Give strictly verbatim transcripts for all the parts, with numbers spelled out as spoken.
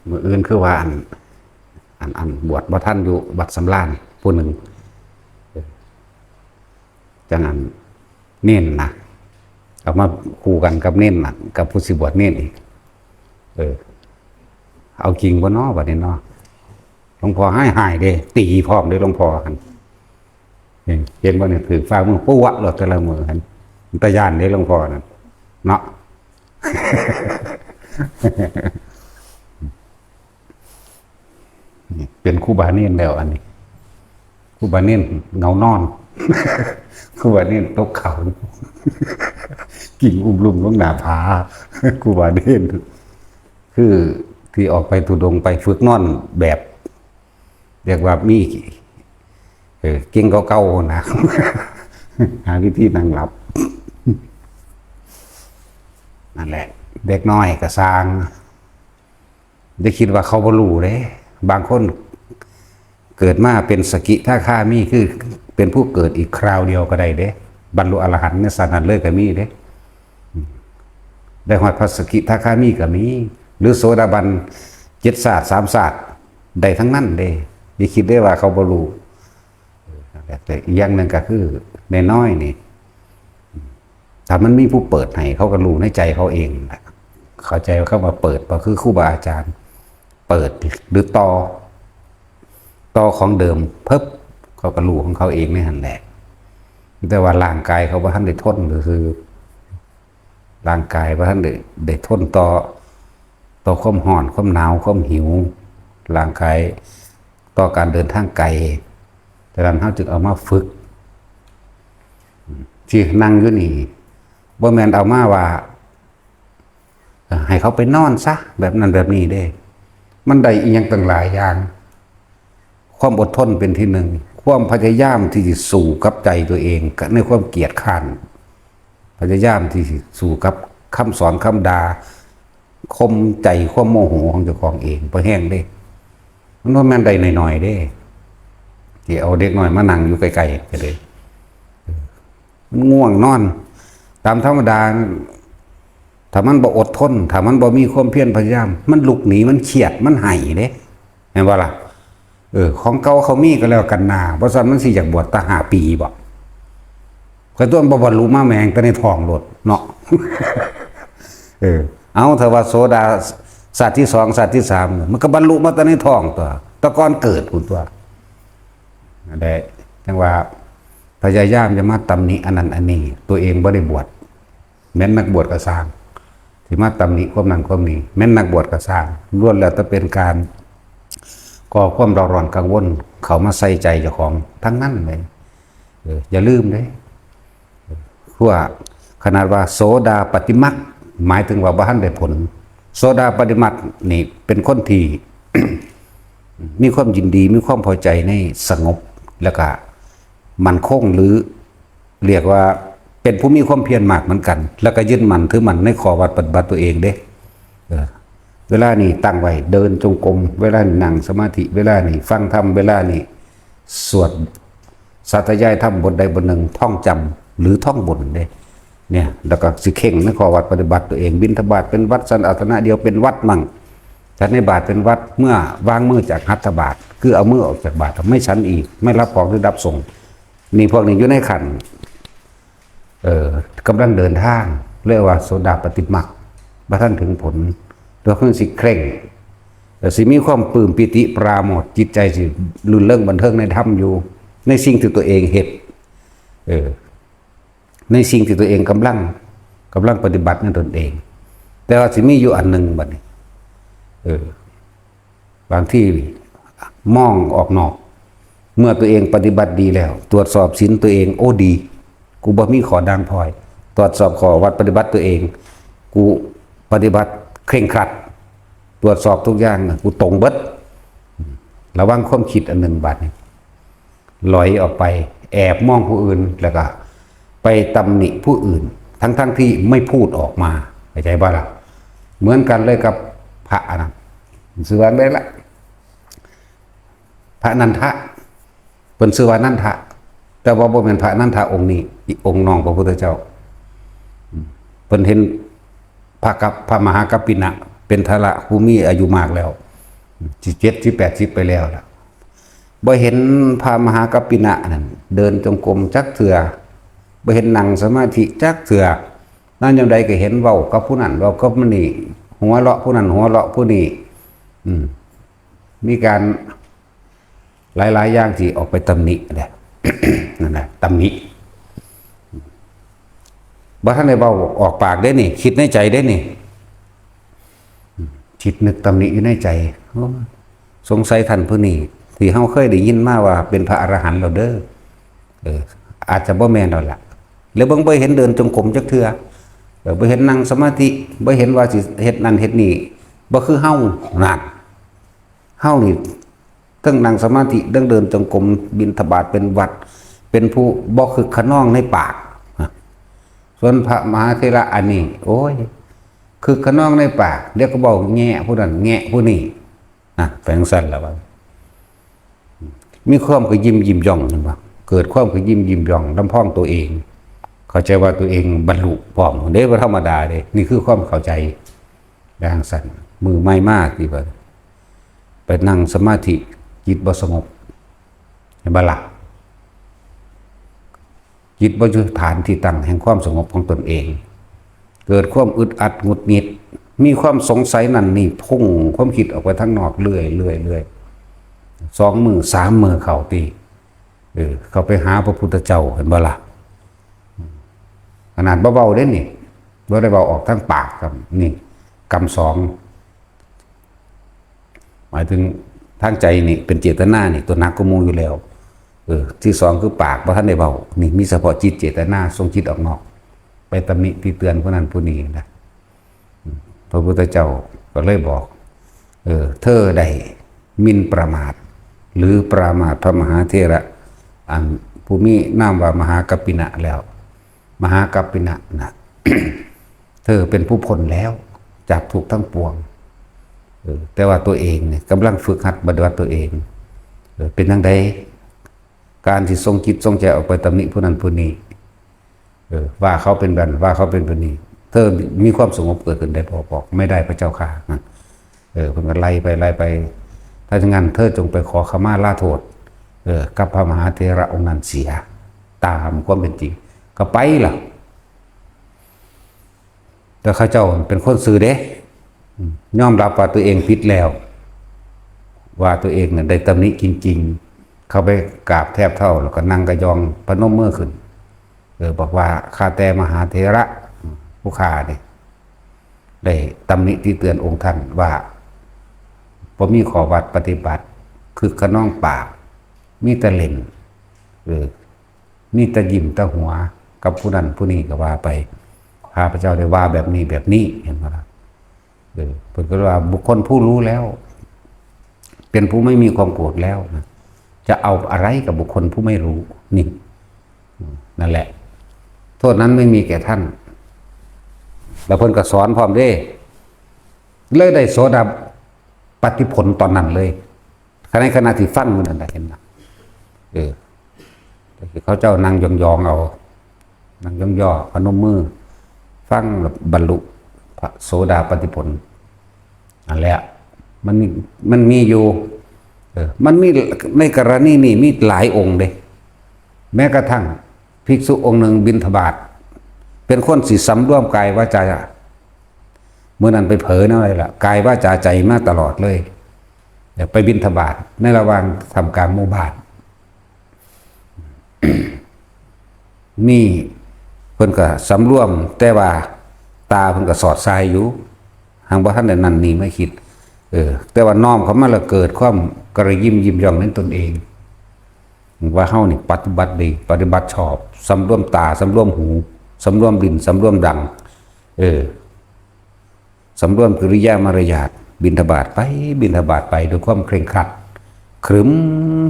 มื้ออื่นคือว่าอัน อัน อันบวชบ่ทันอยู่วัดสำราญผู้หนึ่ง จั่งอันเณรนะ เอามาคู่กันกับเณรนะ กับผู้สิบวชเณรอีก เออ เอาจริงบ่น้อบัดนี้เนาะ หลวงพ่อหายหายเด้ ตีพร้อมเด้หลวงพ่อหั่น เห็น เห็นบ่เนี่ย ถือฝ่ามือปุ๊วะโลดแต่ละมื้อหั่น ตาย้านเด้หลวงพ่อนั่นเนาะ เป็นครูบาเณรแล้วอันนี้ ครูบาเณรเหงานอน ครูบาเณรตกเขา กิ่งอุ้มลุ่มลงหน้าผา ครูบาเณร คือที่ออกไปธุดงค์ไปฝึกนอนแบบ เรียกว่ามี เออ เก่งเก่าๆนะ หาวิธีนั่งหลับ นั่นแหละ เด็กน้อยก็ซ่าง อย่าคิดว่าเขาบ่รู้เด้ บางคนเกิดมาเป็นสกิทาคามี คือเป็นผู้เกิดอีกคราวเดียวก็ได้เด้ บรรลุอรหันต์ในชาตินั้นเลยก็มีเด้ ได้ฮอดพระสกิทาคามีก็มี หรือโสดาบันเจ็ดชาติสามชาติ ได้ทั้งนั้นเด้ อย่าคิดได้ว่าเขาบ่รู้ แต่อีกอย่างหนึ่งก็คือน้อยๆนี่ ถ้ามันมีผู้เปิดให้ เขาก็รู้ในใจเขาเองแหละ เข้าใจว่าคำว่าเปิดก็คือครูบาอาจารย์ เปิดหรือต่อ ต่อของเดิม เพิบ เขาก็รู้ของเขาเองในหั่นแหละ แต่ว่าร่างกายเขาบ่ทันได้ทน ก็คือ ร่างกายบ่ทันได้ ได้ทนต่อ ต่อความร้อน ความหนาว ความหิว ร่างกายต่อการเดินทางไกล ฉะนั้นเขาจึงเอามาฝึก ที่นั่งอยู่นี่ บ่แม่นเอามาว่า เอ่อ ให้เขาไปนอนซะ แบบนั้นแบบนี้เด้ มันได้อีหยังตั้งหลายอย่าง ความอดทนเป็นที่หนึ่ง ความพยายามที่จะสู้กับใจตัวเอง ในความเกียจคร้าน พยายามที่จะสู้กับคำสอนคำด่า ข่มใจความโมโหของเจ้าของเอง บ่แฮงเด้ มันบ่แม่นได้น้อยๆเด้ ที่เอาเด็กน้อยมานั่งอยู่ใกล้ๆ ก็เลย มันง่วงนอน ตามธรรมดา ถ้ามันบ่อดทน ถ้ามันบ่มีความเพียรพยายาม มันลุกหนี มันเครียด มันไห้เด้ แม่นบ่ล่ะ เออ ของเก่าเขามีก็แล้วกันนา บ่ซั้นมันสิอยากบวชตั้งห้าปีบ่ ข้อยตัวมันบ่บรรลุมาแม่งแต่ในท้องโลดเนาะ เออ เอา ถ้าว่าโสดาชาติที่สอง ชาติที่สาม มันก็บรรลุมาแต่ในท้องตั๊ว แต่ก่อนเกิดพู้นตั๊ว นั่นแหละ จั่งว่า พยายามอย่ามาตำหนิอันนั้นอันนี้ ตัวเองบ่ได้บวช แม่นนักบวชก็ซ่าง สิมาตำหนิความนั้นความนี้ แม่นนักบวชก็ซ่าง ล้วนแล้วแต่เป็นการก่อความเร่าร้อนกังวลเข้ามาใส่ใจเจ้าของทั้งนั้นเลย เออ อย่าลืมเด้ ว่าขนาดว่าโสดาปัตติมัก หมายถึงว่าบ่ทันได้ผล โสดาปัตติมักนี่เป็นคนที่ มีความยินดี มีความพอใจในสงบ แล้วก็มั่นคง หรือเรียกว่าเป็นผู้มีความเพียรมากเหมือนกัน แล้วก็ยึดมั่นถือมั่นในข้อวัดปฏิบัติตัวเองเด้ เออ เวลานี่ตั้งไว้ เดินจงกรม เวลานี่นั่งสมาธิ เวลานี่ฟังธรรม เวลานี่สวดสาธยายธรรมบทใดบทหนึ่ง ท่องจำหรือท่องบนเด้ เนี่ย แล้วก็สิเข่งในข้อวัดปฏิบัติตัวเอง บิณฑบาตเป็นวัด ฉันอาสนะเดียวเป็นวัดมั่ง ฉันในบาตรเป็นวัด เมื่อวางมือจากหัตถบาตร คือเอามือออกจากบาตร ไม่ฉันอีก ไม่รับของหรือรับส่ง นี่พวกนี้อยู่ในขั้น เอ่อ กำลังเดินทาง เรียกว่าโสดาปัตติมัก บ่ทันถึงผล ตัวเครื่องสิเคร่ง แต่สิมีความปลื้มปีติปราโมทย์ จิตใจสิรื่นเริงบันเทิงในธรรมอยู่ ในสิ่งที่ตัวเองเฮ็ด เออ ในสิ่งที่ตัวเองกำลัง กำลังปฏิบัติในตนเอง แต่ว่าสิมีอยู่อันหนึ่งบัดนี้ เออ บางทีมองออกนอก เมื่อตัวเองปฏิบัติดีแล้ว ตรวจสอบศีลตัวเอง โอ้ ดี กูบ่มีข้อด่างพร้อย ตรวจสอบข้อวัดปฏิบัติตัวเอง กูปฏิบัติเคร่งครัด ตรวจสอบทุกอย่างนะ กูตรงเบิด ระวังความคิดอันหนึ่งบัดนี้ ลอยออกไป แอบมองผู้อื่น แล้วก็ไปตำหนิผู้อื่น ทั้งๆที่ไม่พูดออกมา เข้าใจบ่ล่ะ เหมือนกันเลยกับพระอันนั้น ชื่อว่าอะไรล่ะ พระนันทะ เพิ่นชื่อว่านันทะ แต่ว่าบ่แม่นพระนันทะองค์นี้ อีกองค์น้องพระพุทธเจ้า เพิ่นเห็นพระกับ พระมหากัปปินะ เป็นเถระผู้มีอายุมากแล้ว สิเจ็ดสิบแปดสิบไปแล้วล่ะ บ่เห็นพระมหากัปปินะนั่นเดินจงกรมจักเทื่อ บ่เห็นนั่งสมาธิจักเทื่อ นั่นยามใดก็เห็นเว้ากับผู้นั้นเว้ากับผู้นี้ หัวเราะผู้นั้นหัวเราะผู้นี้ อืม มีการหลายๆอย่างที่ออกไปตำหนิแหละ นั่นแหละตำหนิ บ่ทันได้เว้าออกปากเด้นี่ คิดในใจเด้นี่ คิดนึกตำหนิอยู่ในใจ โอ้ย สงสัยท่านผู้นี้ ที่เฮาเคยได้ยินมาว่าเป็นพระอรหันต์แล้วเด้อ เออ อาจจะบ่แม่นแล้วล่ะ แล้วเบิ่งบ่เห็นเดินจงกรมจักเทื่อ เออ บ่เห็นนั่งสมาธิ บ่เห็นว่าสิเฮ็ดนั่นเฮ็ดนี่ บ่คือเฮา นั่น เฮานี่ ทั้งนั่งสมาธิ ทั้งเดินจงกรม บิณฑบาตเป็นวัตร เป็นผู้บ่คึกคะนองในปาก ส่วนพระมหาเถระอันนี้ โอ้ย คึกคะนองในปาก เดี๋ยวก็เว้าแงะผู้นั้นแงะผู้นี้ นะ แปลงสั้นแล้วว่า มีความกระยิมยิ้มย่อง เห็นบ่ เกิดความกระยิมยิ้มย่อง ลำพองตัวเอง เข้าใจว่าตัวเองบรรลุพร้อม เด้ บ่ธรรมดาเด้ นี่คือความเข้าใจ อย่างสั้น มือใหม่มาที่ว่า ไปนั่งสมาธิ จิตบ่สงบ เห็นบ่ล่ะ จิตบ่อยู่ฐานที่ตั้งแห่งความสงบของตนเอง เกิดความอึดอัดหงุดหงิด มีความสงสัยนั่นนี่ พุ่งความคิดออกไปทางนอกเรื่อยๆๆ สองมื้อสามมื้อเข้าติ เออ เข้าไปหาพระพุทธเจ้า เห็นบ่ล่ะ ขนาดบ่เว้าเด้นี่ บ่ได้เว้าออกทางปากครับ นี่ กรรมสอง หมายถึงทางใจนี่เป็นเจตนานี่ ตัวหนักกว่าหมู่อยู่แล้ว เออ ที่สองคือปากบ่ทันได้เว้า นี่มีเฉพาะจิตเจตนา ส่งจิตออกนอก ไปตำหนิติเตียนผู้นั้นผู้นี้นะ อืม พระพุทธเจ้าก็เลยบอก เออ เธอได้หมิ่นประมาท หรือประมาทพระมหาเถระ อันผู้มีนามว่ามหากัปปินะแล้ว มหากัปปินะนะ เธอเป็นผู้พ้นแล้วจากทุกข์ทั้งปวง เออ แต่ว่าตัวเองเนี่ยกำลังฝึกหัดปฏิบัติตัวเอง เออ เป็นจั่งใด การที่ส่งจิตส่งใจออกไปตำหนิผู้นั้นผู้นี้ เออ ว่าเขาเป็นแบบนั้น ว่าเขาเป็นแบบนี้ เธอมีความสงบเกิดขึ้นได้บ่ บอกไม่ได้พระเจ้าข้า นะ เออ เพิ่นก็ไล่ไปไล่ไป ถ้าอย่างนั้นเธอจงไปขอขมาลาโทษ เออ กับพระมหาเถระองค์นั้นเสีย ตามความเป็นจริง ก็ไปล่ะ แต่เขาเจ้าเป็นคนซื่อเด้ อืม ยอมรับว่าตัวเองผิดแล้ว ว่าตัวเองน่ะได้ตำหนิจริงๆ เข้าไปกราบแทบเท้า แล้วก็นั่งกระยองพนมมือขึ้น เออ บอกว่า ข้าแต่มหาเถระ ผู้ข้านี่ ได้ตำหนิติเตียนองค์ท่านว่า บ่มีข้อวัดปฏิบัติ คึกคะนองปาก มีแต่เล่น เออ มีแต่ยิ้มแต่หัว กับผู้นั้นผู้นี้ก็ว่าไป ข้าพเจ้าได้ว่าแบบนี้แบบนี้ เห็นบ่ล่ะ เออ เพิ่นก็ว่าบุคคลผู้รู้แล้ว เป็นผู้ไม่มีความโกรธแล้วนะ จะเอาอะไรกับบุคคลผู้ไม่รู้ นี่ นั่นแหละ โทษนั้นไม่มีแก่ท่าน แล้วเพิ่นก็สอนพร้อมเด้ เลยได้โสดาปัตติผลตอนนั้นเลย ในขณะที่ฟังอยู่นั่นน่ะ เห็นนะ เออ เขาเจ้านั่งยองๆเอา นั่งยองๆ พนมมือ ฟังแล้วบรรลุพระโสดาปัตติผล นั่นแหละ มันมี มันมีอยู่ เออ มันมี ในกรณีนี้มีหลายองค์เด้ แม้กระทั่งภิกษุองค์หนึ่งบิณฑบาต เป็นคนสิสำรวมกายวาจา มื้อนั้นไปเผลอแนวใดล่ะ กายวาจาใจมาตลอดเลย เดี๋ยวไปบิณฑบาตในระหว่างท่ามกลางหมู่บ้าน นี่เพิ่นก็สำรวม แต่ว่าตาเพิ่นก็สอดส่ายอยู่ หากบ่ทันได้นั่นนี่มาคิด เออ แต่ว่าน้อมเข้ามาแล้วเกิดความกระยิมยิ้มย่องในตนเอง ว่าเฮานี่ปฏิบัติดี ปฏิบัติชอบ สำรวมตา สำรวมหู สำรวมลิ้น สำรวมดัง เออ สำรวมกิริยามารยาท บิณฑบาตไป บิณฑบาตไปด้วยความเคร่งครัด ครึ้ม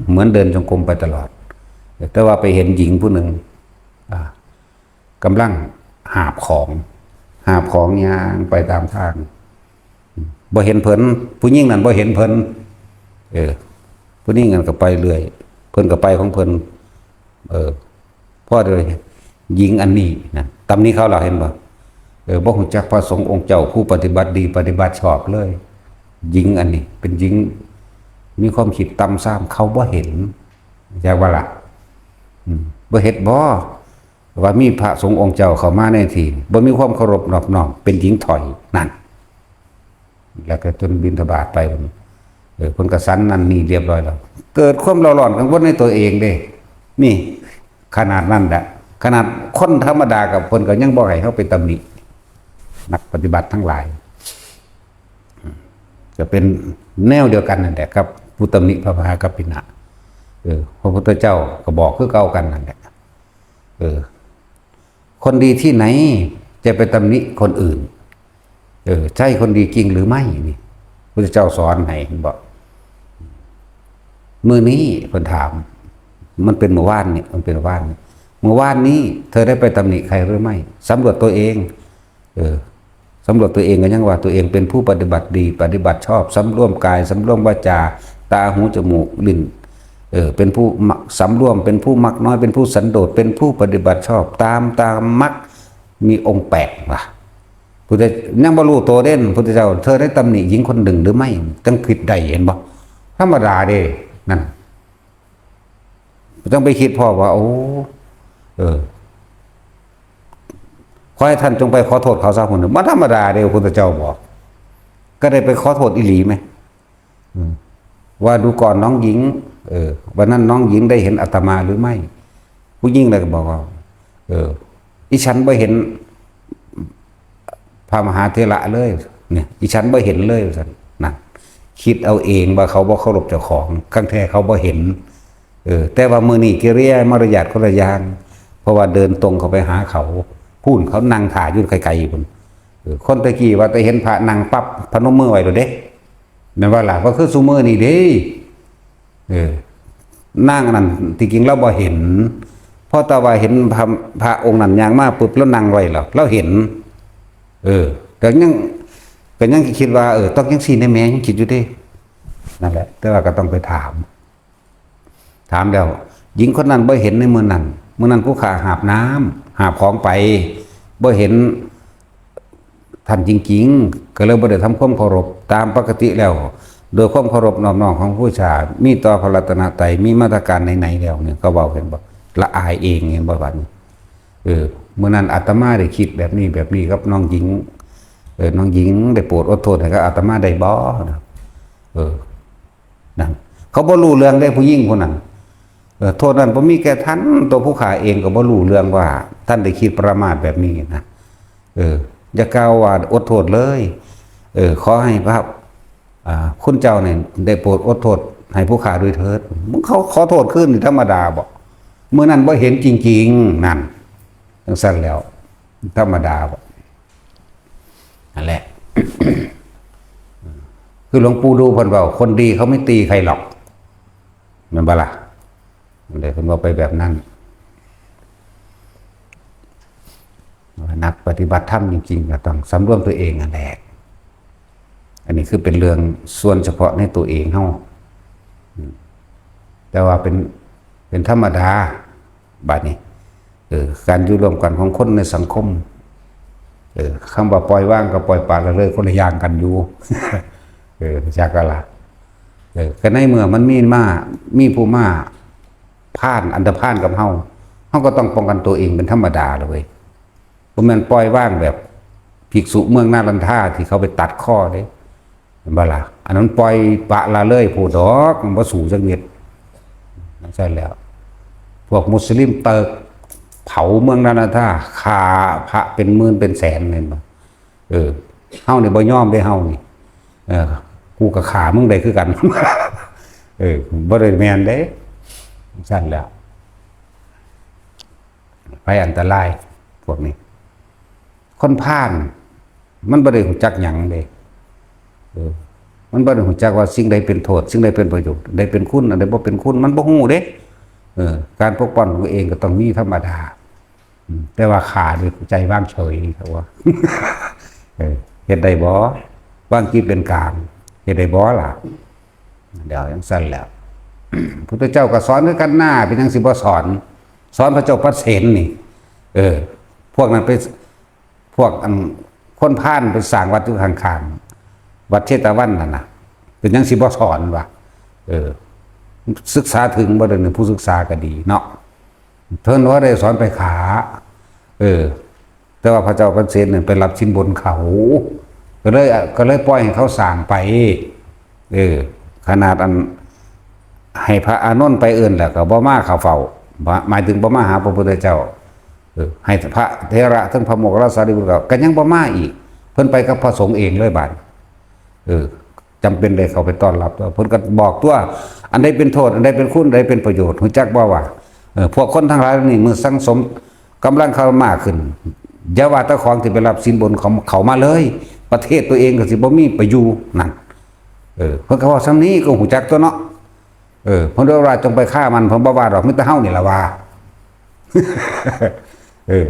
เหมือนเดินจงกรมไปตลอด แต่ว่าไปเห็นหญิงผู้หนึ่ง อ่า กำลังหาบของ หาบของย่างไปตามทาง บ่เห็นเพิ่น ผู้หญิงนั่นบ่เห็นเพิ่น เออ ผู้หญิงนั่นก็ไปเรื่อย เพิ่นก็ไปของเพิ่น เออ พอเดียวหญิงอันนี้นะ ตำหนิเขาแล้ว เห็นบ่ เออ บ่ฮู้จักพระสงฆ์องค์เจ้าผู้ปฏิบัติดีปฏิบัติชอบเลย หญิงอันนี้เป็นหญิงมีความคิดต่ำซาม เขาบ่เห็น จักว่าล่ะ อืม บ่เฮ็ดบ่ ว่ามีพระสงฆ์องค์เจ้าเข้ามาในที่ บ่มีความเคารพนอบน้อม เป็นหญิงถ่อย นั่น แล้วก็จนบิณฑบาตไป เออ เพิ่นก็สันนั่นนี่เรียบร้อยแล้ว เกิดความเร่าร้อนกังวลในตัวเองเด้ นี่ ขนาดนั้นแหละ ขนาดคนธรรมดากับเพิ่นก็ยังบ่ให้เฮาไปตำหนิ นักปฏิบัติทั้งหลาย จะเป็นแนวเดียวกันนั่นแหละครับ ผู้ตำหนิพระมหากัปปินะ เออ พระพุทธเจ้าก็บอกคือเก่ากันนั่นแหละ เออ คนดีที่ไหนจะไปตำหนิคนอื่น เออ ใช่คนดีจริงหรือไม่ นี่ พุทธเจ้าสอนให้ เห็นบ่ มื้อนี้เพิ่นถาม มันเป็นเมื่อวานนี่ มันเป็นเมื่อวานนี่ เมื่อวานนี้เธอได้ไปตำหนิใครหรือไม่ สำรวจตัวเอง เออ สำรวจตัวเองก็ยังว่าตัวเองเป็นผู้ปฏิบัติดี ปฏิบัติชอบ สำรวมกาย สำรวมวาจา ตา หู จมูก ลิ้น เออ เป็นผู้มัก สำรวม เป็นผู้มักน้อย เป็นผู้สันโดษ เป็นผู้ปฏิบัติชอบ ตาม ตามมรรค มีองค์แปดว่ะ พุทธ ยังบ่รู้ตัวเด้ พุทธเจ้า เธอได้ตำหนิหญิงคนหนึ่งหรือไม่ จังคิดได้ เห็นบ่ ธรรมดาเด้ นั่น บ่ต้องไปคิดพอว่า โอ้ เออ ขอให้ท่านจงไปขอโทษเขาซะ พุ้น บ่ธรรมดาเด้ พุทธเจ้าบอก ก็ได้ไปขอโทษอีหลีไหม อืม ว่าดูก่อนน้องหญิง เออ วันนั้นน้องหญิงได้เห็นอาตมาหรือไม่ ผู้หญิงเลยก็บอกว่า เออ อีฉันบ่เห็น พระมหาเถระเลย เนี่ย อีฉันบ่เห็นเลย ว่าซั่น นั่น คิดเอาเองว่าเขาบ่เคารพเจ้าของ คันแท้เขาบ่เห็น เออ แต่ว่ามื้อนี้กิริยามารยาทคนละอย่าง เพราะว่าเดินตรงเข้าไปหาเขา พุ้น เขานั่งถ่าอยู่ไกลๆพุ้น เออ คนตะกี้ว่าแต่เห็นพระนั่งปั๊บพนมมือไหว้โลดเด้ แม่นบ่ล่ะ บ่คือซุมื้อนี้เด้ เออ นางอันนั้นที่จริงลาวบ่เห็น เพราะแต่ว่าเห็นพระ พระองค์นั้นย่างมาปุ๊บ ลาวนั่งไว้แล้ว ลาวเห็น เออ ก็ยัง ก็ยังคิดว่า เออ ต้องจั่งซี้แน่แม่ ยังคิดอยู่เด้ นั่นแหละ แต่ว่าก็ต้องไปถาม ถามแล้ว หญิงคนนั้นบ่เห็นในมื้อนั้น มื้อนั้นผู้ข้าหาบน้ำ หาบของไป บ่เห็นท่านจริงๆ ก็เลยบ่ได้ทำความเคารพ ตามปกติแล้ว โดยความเคารพนอบน้อมของผู้ชา มีต่อพระรัตนตรัย มีมาตรการไหนๆแล้วเนี่ย เขาเว้า เห็นบ่ ละอายเอง เห็นบ่ บัดนี้ เออ มื้อนั้นอาตมาได้คิดแบบนี้ แบบนี้กับน้องหญิง เออ น้องหญิงได้โปรดอดโทษให้กับอาตมาได้บ่ เออ นั่น เขาบ่รู้เรื่องเด้ ผู้หญิงผู้นั้น เออ โทษนั้นบ่มีแก่ท่าน ตัวผู้ข้าเองก็บ่รู้เรื่องว่าท่านได้คิดประมาทแบบนี้นะ เออ อย่ากล่าวว่าอดโทษเลย เออ ขอให้พระ อ่า คุณเจ้าเนี่ยได้โปรดอดโทษให้ผู้ข้าด้วยเถิด มึงเขาขอโทษคืนนี่ธรรมดาบ่ มื้อนั้นบ่เห็นจริงๆ นั่น จั่งซั่นแล้ว ธรรมดาบ่ นั่นแหละ คือหลวงปู่ดูเพิ่นเว้า คนดีเขาไม่ตีใครหรอก แม่นบ่ล่ะ นั่นแหละ เพิ่นเว้าไปแบบนั้น นักปฏิบัติธรรมจริงๆ ก็ต้องสำรวมตัวเองนั่นแหละ อันนี้คือเป็นเรื่องส่วนเฉพาะในตัวเองเฮา อืม แต่ว่าเป็น เป็นธรรมดา บัดนี้ เออ การอยู่ร่วมกันของคนในสังคม เออ คำว่าปล่อยวางกับปล่อยปละละเลยคนละอย่างกันอยู่ เออ จักกะละ เออ ก็ในเมื่อมันมีมา มีผู้มาพาลอันธพาลกับเฮา เฮาก็ต้องป้องกันตัวเองเป็นธรรมดาเลยเว้ย บ่แม่นปล่อยวางแบบภิกษุเมืองนาลันทาที่เขาไปตัดคอเด้ เห็นบ่ล่ะ อันนั้นปล่อยปละละเลยโพดดอก มันบ่สู้จักเม็ด จั่งซั่นแล้ว พวกมุสลิมเติร์กเผาเมืองนาลันทา ฆ่าพระเป็นหมื่นเป็นแสน เห็นบ่ เออ เฮานี่บ่ยอมเด้ เฮานี่ เออ กูก็ฆ่ามึงได้คือกัน เออ บ่ได้แม่นเด้ จั่งซั่นแล้ว ภัยอันตราย พวกนี้ คนพาล มันบ่ได้รู้จักหยังเด้ เออ มันบ่ได้รู้จักว่าสิ่งใดเป็นโทษ สิ่งใดเป็นประโยชน์ ใดเป็นคุณ อันใดบ่เป็นคุณ มันบ่รู้เด้ เออ การปกป้องของตัวเองก็ต้องมีธรรมดา อืม แต่ว่าฆ่าด้วยใจวางเฉย เขาว่า เออ เฮ็ดได้บ่ วางจิตเป็นกลาง เฮ็ดได้บ่ล่ะ เดี๋ยวจั่งซั่นแหล้ว พุทธเจ้าก็สอนคือกันหน้า เป็นจั่งสิบ่สอน สอนพระเจ้าปเสนนี่ เออ พวกนั้นไป พวกอัน คนพาลไปสร้างวัดอยู่ข้างๆ วัดเชตวันนั่นน่ะ เป็นหยังสิบ่สอนวะ เออ ศึกษาถึงบ่ได้นี่ ผู้ศึกษาก็ดีเนาะ เพิ่นว่าได้สอนไปขา เออ แต่ว่าพระเจ้าปเสนเนี่ยไปรับสินบนเขา ก็เลย ก็เลยปล่อยให้เขาสร้างไป เออ ขนาดอัน ให้พระอานนท์ไปเอิ้นแล้วก็บ่มาเข้าเฝ้า หมายถึงบ่มาหาพระพุทธเจ้า เออ ให้พระเถระทั้งพระโมคคัลลาสารีบุตรก็ ก็ยังบ่มาอีก เพิ่นไปกับพระสงฆ์เองเลยบาด เออ จำเป็นได้เข้าไปต้อนรับตัว เพิ่นก็บอกตัว อันใดเป็นโทษ อันใดเป็นคุณ อันใดเป็นประโยชน์ ฮู้จักบ่ว่า เออ พวกคนทั้งหลายนี่ เมื่อสั่งสมกำลังเข้ามากขึ้น อย่าว่าแต่ของที่ไปรับสินบนเขา เขามาเลย ประเทศตัวเองก็สิบ่มีประอยู่นั่น เออ เพิ่นก็เว้าส่ำนี้ก็ฮู้จักตัวเนาะ เออ เพิ่นว่าจงไปฆ่ามัน เพิ่นบ่ว่าดอก มีแต่เฮานี่ล่ะว่า เออ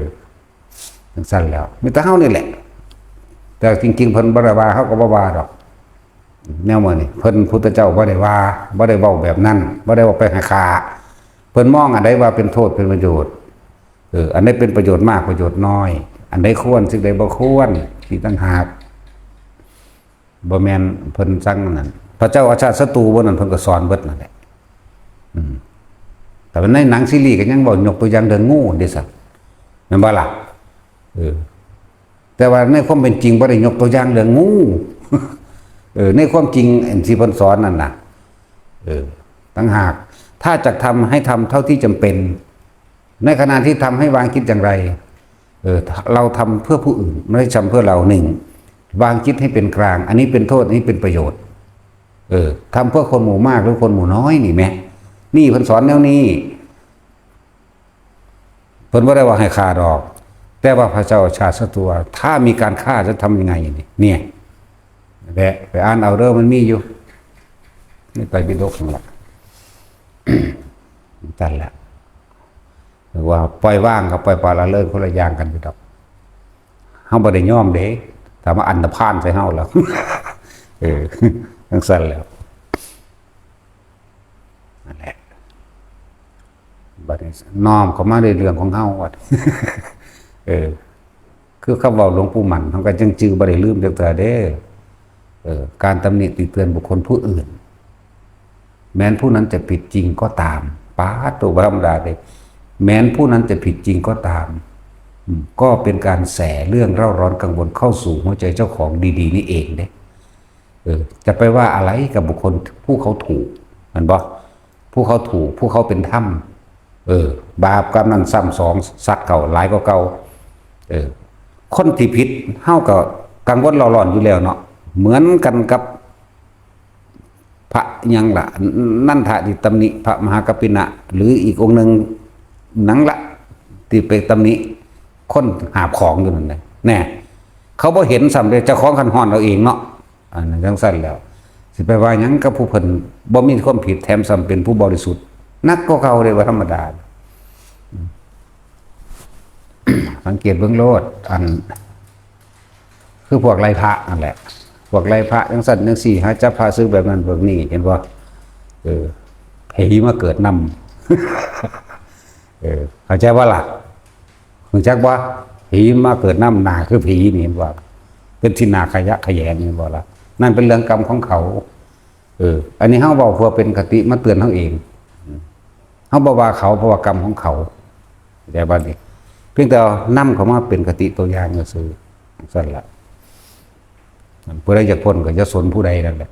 จังซั่นแล้ว มีแต่เฮานี่แหละ แต่จริงๆ เพิ่นบ่ได้ว่า เฮาก็บ่ว่าดอก แนวมื้อนี้ เพิ่นพุทธเจ้าบ่ได้ว่า บ่ได้เว้าแบบนั้น บ่ได้เว้าไปให้ฆ่า เพิ่นมองอันใดว่าเป็นโทษเป็นประโยชน์ เออ อันใดเป็นประโยชน์มากประโยชน์น้อย อันใดควร สิ่งใดบ่ควร สิต่างหาก บ่แม่นเพิ่นสั่งนั่น พระเจ้าอาชาติศัตรูบ่นั่น เพิ่นก็สอนเบิดนั่นแหละ อืม แต่ว่าในหนังซีรีส์ก็ยังเว้ายกตัวอย่างเรื่องงูเด้ซั่น แม่นบ่ล่ะ เออ แต่ว่าในความเป็นจริงบ่ได้ยกตัวอย่างเรื่องงู เออ ในความจริงอันที่เพิ่นสอนนั่นน่ะ เออ ต่างหาก ถ้าจะทำให้ทำเท่าที่จำเป็น ในขณะที่ทำให้วางคิดอย่างไร เออ เราทำเพื่อผู้อื่น ไม่ได้ทำเพื่อเรา หนึ่ง วางจิตให้เป็นกลาง อันนี้เป็นโทษ อันนี้เป็นประโยชน์ เออ ทำเพื่อคนหมู่มากหรือคนหมู่น้อยนี่แหม นี่เพิ่นสอนแนวนี้ เพิ่นบ่ได้ว่าให้ฆ่าดอก แต่ว่าพระเจ้าอาชาติศัตรูว่า ถ้ามีการฆ่าจะทำยังไงนี่ เนี่ย แหละ ไปอ่านเอาเด้อ มันมีอยู่ ในไตรปิฎกนั่นล่ะ นั่นแหละ ว่าปล่อยวางกับปล่อยปละละเลยคนละอย่างกันอยู่ดอก เฮาบ่ได้ยอมเด้ ถ้ามาอันธพาลใส่เฮาแล้ว เออ จังซั่นแล้ว นั่นแหละ บัดนี้น้อมเข้ามาในเรื่องของเฮา ว่า เออ คือคำเว้าหลวงปู่มั่น เฮาก็จั่งจื่อบ่ได้ลืมจักเทื่อเด้ เออ การตำหนิติเตือนบุคคลผู้อื่น แม้นผู้นั้นจะผิดจริงก็ตาม ปาด ตัวบ่ธรรมดาเด้ แม้นผู้นั้นจะผิดจริงก็ตาม อืม ก็เป็นการแสเรื่องเร่าร้อนกังวลเข้าสู่หัวใจเจ้าของดีๆ นี่เองเด้ เออ จะไปว่าอะไรกับบุคคลผู้เขาถูก แม่นบ่ ผู้เขาถูก ผู้เขาเป็นธรรม เออ บาปกรรมนั้นซ้ำสอง ซัดเข้าหลายกว่าเก่า เออ คนที่ผิด เฮาก็กังวลเร่าร้อนอยู่แล้วเนาะ เหมือนกันกับ พระหยังล่ะ นันทะที่ตำหนิพระมหากัปปินะ หรืออีกองค์หนึ่งหยังล่ะ ที่ไปตำหนิคนหาบของอยู่นั่นแหละ แน่ เขาบ่เห็นซ้ำเด้ เจ้าของคันฮ้อนเอาเองเนาะ อันนั้นจังซั่นแล้ว สิไปว่าหยังกับผู้เพิ่นบ่มีความผิด แถมซ้ำเป็นผู้บริสุทธิ์ หนักกว่าเก่าเด้ บ่ธรรมดา สังเกตเบิ่งโลด อัน คือพวกไล่พระนั่นแหละ พวกไล่พระจังซั่นจังซี่ หาจับพระศึกแบบนั้นแบบนี้ เห็นบ่ เออ ผีมาเกิดนำ เออ เข้าใจบ่ล่ะ รู้จักบ่ ผีมาเกิดนำ หน้าคือผีนี่ เห็นบ่ เป็นที่หน้าขยะแขยง เห็นบ่ล่ะ นั่นเป็นเรื่องกรรมของเขา เออ อันนี้เฮาเว้าเพื่อเป็นคติมาเตือนเฮาเอง เฮาบ่ว่าเขา เพราะว่ากรรมของเขา แต่บัดนี้ เพียงแต่นำเขามาเป็นคติตัวอย่างซื่อๆ ซั่นล่ะ ผู้ใดอยากพ้นก็อย่าสนผู้ใดนั่นแหละ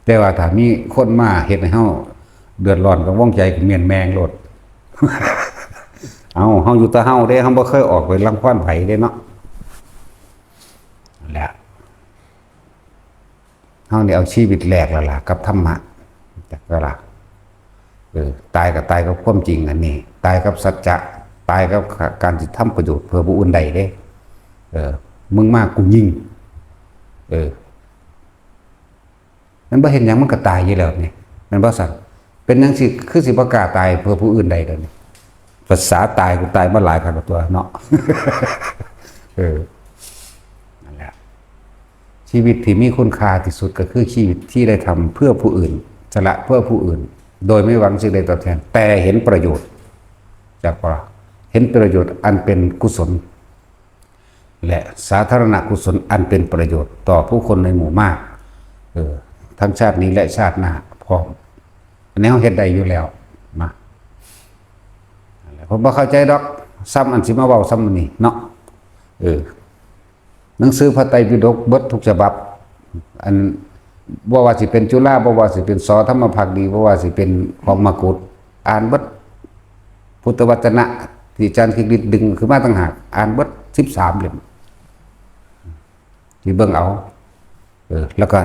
แต่ว่าถ้ามีคนมาเฮ็ดให้เฮาเดือดร้อนกังวลใจ ก็เมี้ยนแม่งโลด เอา เฮาอยู่แต่เฮาเด้ เฮาบ่เคยออกไปรังควานไผเด้เนาะ นั่นแหละ เฮานี่เอาชีวิตแลกแล้วล่ะ กับธรรมะ จักแล้วล่ะ เออ ตายก็ตายกับความจริงอันนี้ ตายกับสัจจะ ตายกับการที่ทำประโยชน์เพื่อผู้อื่นได้เด้ เออ มึงมากูยิง เออ มันบ่เห็นหยังมันก็ตายอยู่แล้วนี่ แม่นบ่ซั่น เป็นหยังสิ คือสิบ่กล้าตายเพื่อผู้อื่นได้เดี๋ยวนี้ ภาษาตายกูตายมาหลายครั้งแล้วตัวเนาะ เออ นั่นแหละ ชีวิตที่มีคุณค่าที่สุดก็คือชีวิตที่ได้ทำเพื่อผู้อื่น สละเพื่อผู้อื่น โดยไม่หวังสิ่งใดตอบแทน แต่เห็นประโยชน์ จากว่า เห็นประโยชน์อันเป็นกุศล และสาธารณกุศลอันเป็นประโยชน์ต่อผู้คนในหมู่มาก เออ ทั้งชาตินี้และชาติหน้าพร้อม อันนี้เฮาเฮ็ดได้อยู่แล้วนะ นั่นแหละ ผมบ่เข้าใจดอก ซ้ำอันสิมาเว้าซ้ำอันนี้เนาะ เออ หนังสือพระไตรปิฎกเบิดทุกฉบับ อัน บ่ว่าสิเป็นจุฬา บ่ว่าสิเป็น ส.ธรรมภักดี บ่ว่าสิเป็นของมกุฏ อ่านเบิด พุทธวจนะ ที่อาจารย์คิกฤทธิ์ดึงขึ้นมาต่างหาก อ่านเบิดสิบสามเล่ม ที่เบิ่งเอา เออ แล้วก็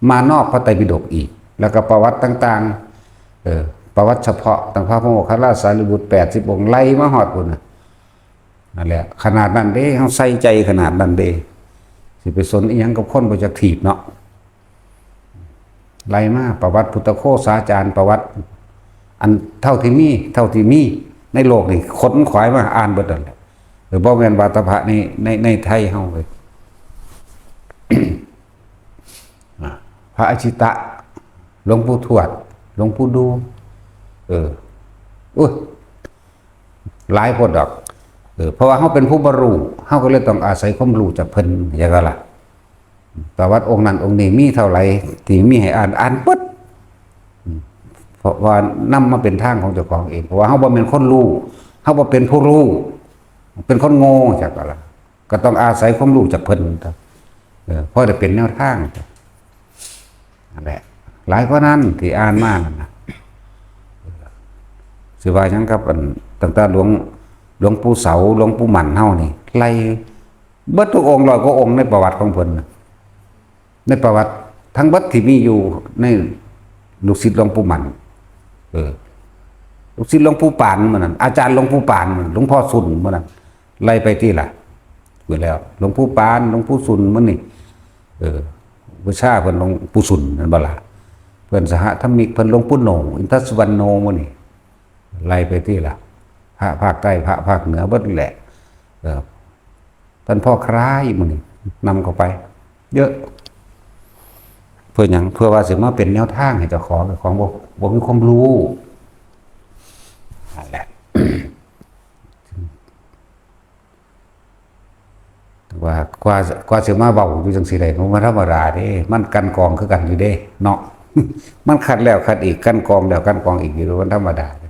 มานอกพระไตรปิฎกอีก แล้วก็ประวัติต่างๆ เออ ประวัติเฉพาะ ตั้งพระโมคคัลลาสารีบุตรแปดสิบองค์ ไล่มาฮอดพุ้นน่ะ นั่นแหละ ขนาดนั้นเด้ เฮาใส่ใจขนาดนั้นเด้ สิไปสนอิหยังกับคนบ่จักถีบเนาะ ไล่มาประวัติพุทธโฆษาจารย์ ประวัติ อันเท่าที่มี เท่าที่มีในโลกนี่ ขนขวายมาอ่านเบิดนั่นแหละ เออ บ่แม่นว่าแต่พระใน ใน ในไทยเฮาเว้ย อ่ะ พระอาชิตะ หลวงปู่ทวด หลวงปู่ดู เออ อุ้ย หลายโพดดอก เออ เพราะว่าเฮาเป็นผู้บ่รู้ เฮาก็เลยต้องอาศัยความรู้จากเพิ่น อย่างนั้นล่ะ ประวัติองค์นั้นองค์นี้มีเท่าไหร่ ที่มีให้อ่าน อ่านเบิด อืม เพราะว่านำมาเป็นทางของเจ้าของเอง เพราะว่าเฮาบ่แม่นคนรู้ เฮาบ่เป็นผู้รู้ เป็นคนโง่ จักว่าล่ะ ก็ต้องอาศัยความรู้จากเพิ่น เออ พอได้เป็นแนวทาง นั่นแหละ หลายกว่านั้นที่อ่านมานั่นน่ะ สิว่าหยังกับอัน ตั้งแต่หลวง หลวงปู่เสา หลวงปู่หมั่นเฮานี่ ไล่เบิดทุกองค์ ร้อยกว่าองค์ในประวัติของเพิ่นน่ะ ในประวัติทั้งเบิดที่มีอยู่ในลูกศิษย์หลวงปู่หมั่น เออ ลูกศิษย์หลวงปู่ปานมื้อนั้น อาจารย์หลวงปู่ปานมื้อนั้น หลวงพ่อสุนมื้อนั้น ไล่ไปที่ล่ะ เบิดแล้ว หลวงปู่ปาน หลวงปู่สุนมื้อนี้ เออ วิชาเพิ่นหลวงปู่สุนนั่นบ่ล่ะ เพิ่นสหธรรมิก เพิ่นหลวงปู่โหน่ง อินทสุวรรณโนมื้อนี้ ไล่ไปที่ล่ะ พระภาคใต้ พระภาคเหนือเบิดแหละ เออ ท่านพ่อคล้ายมื้อนี้ นำเข้าไป เยอะ เพื่อหยัง เพื่อว่าสิมาเป็นแนวทางให้เจ้าของ เจ้าของบ่ บ่มีความรู้ นั่นแหละ ว่ากว่า กว่าสิมาเว้าอยู่จังซี่ได้ มันบ่ธรรมดาเด้ มันกันกองคือกันอยู่เด้ เนาะ มันคัดแล้วคัดอีก กันกองแล้วกันกองอีกอยู่ มันธรรมดาเด้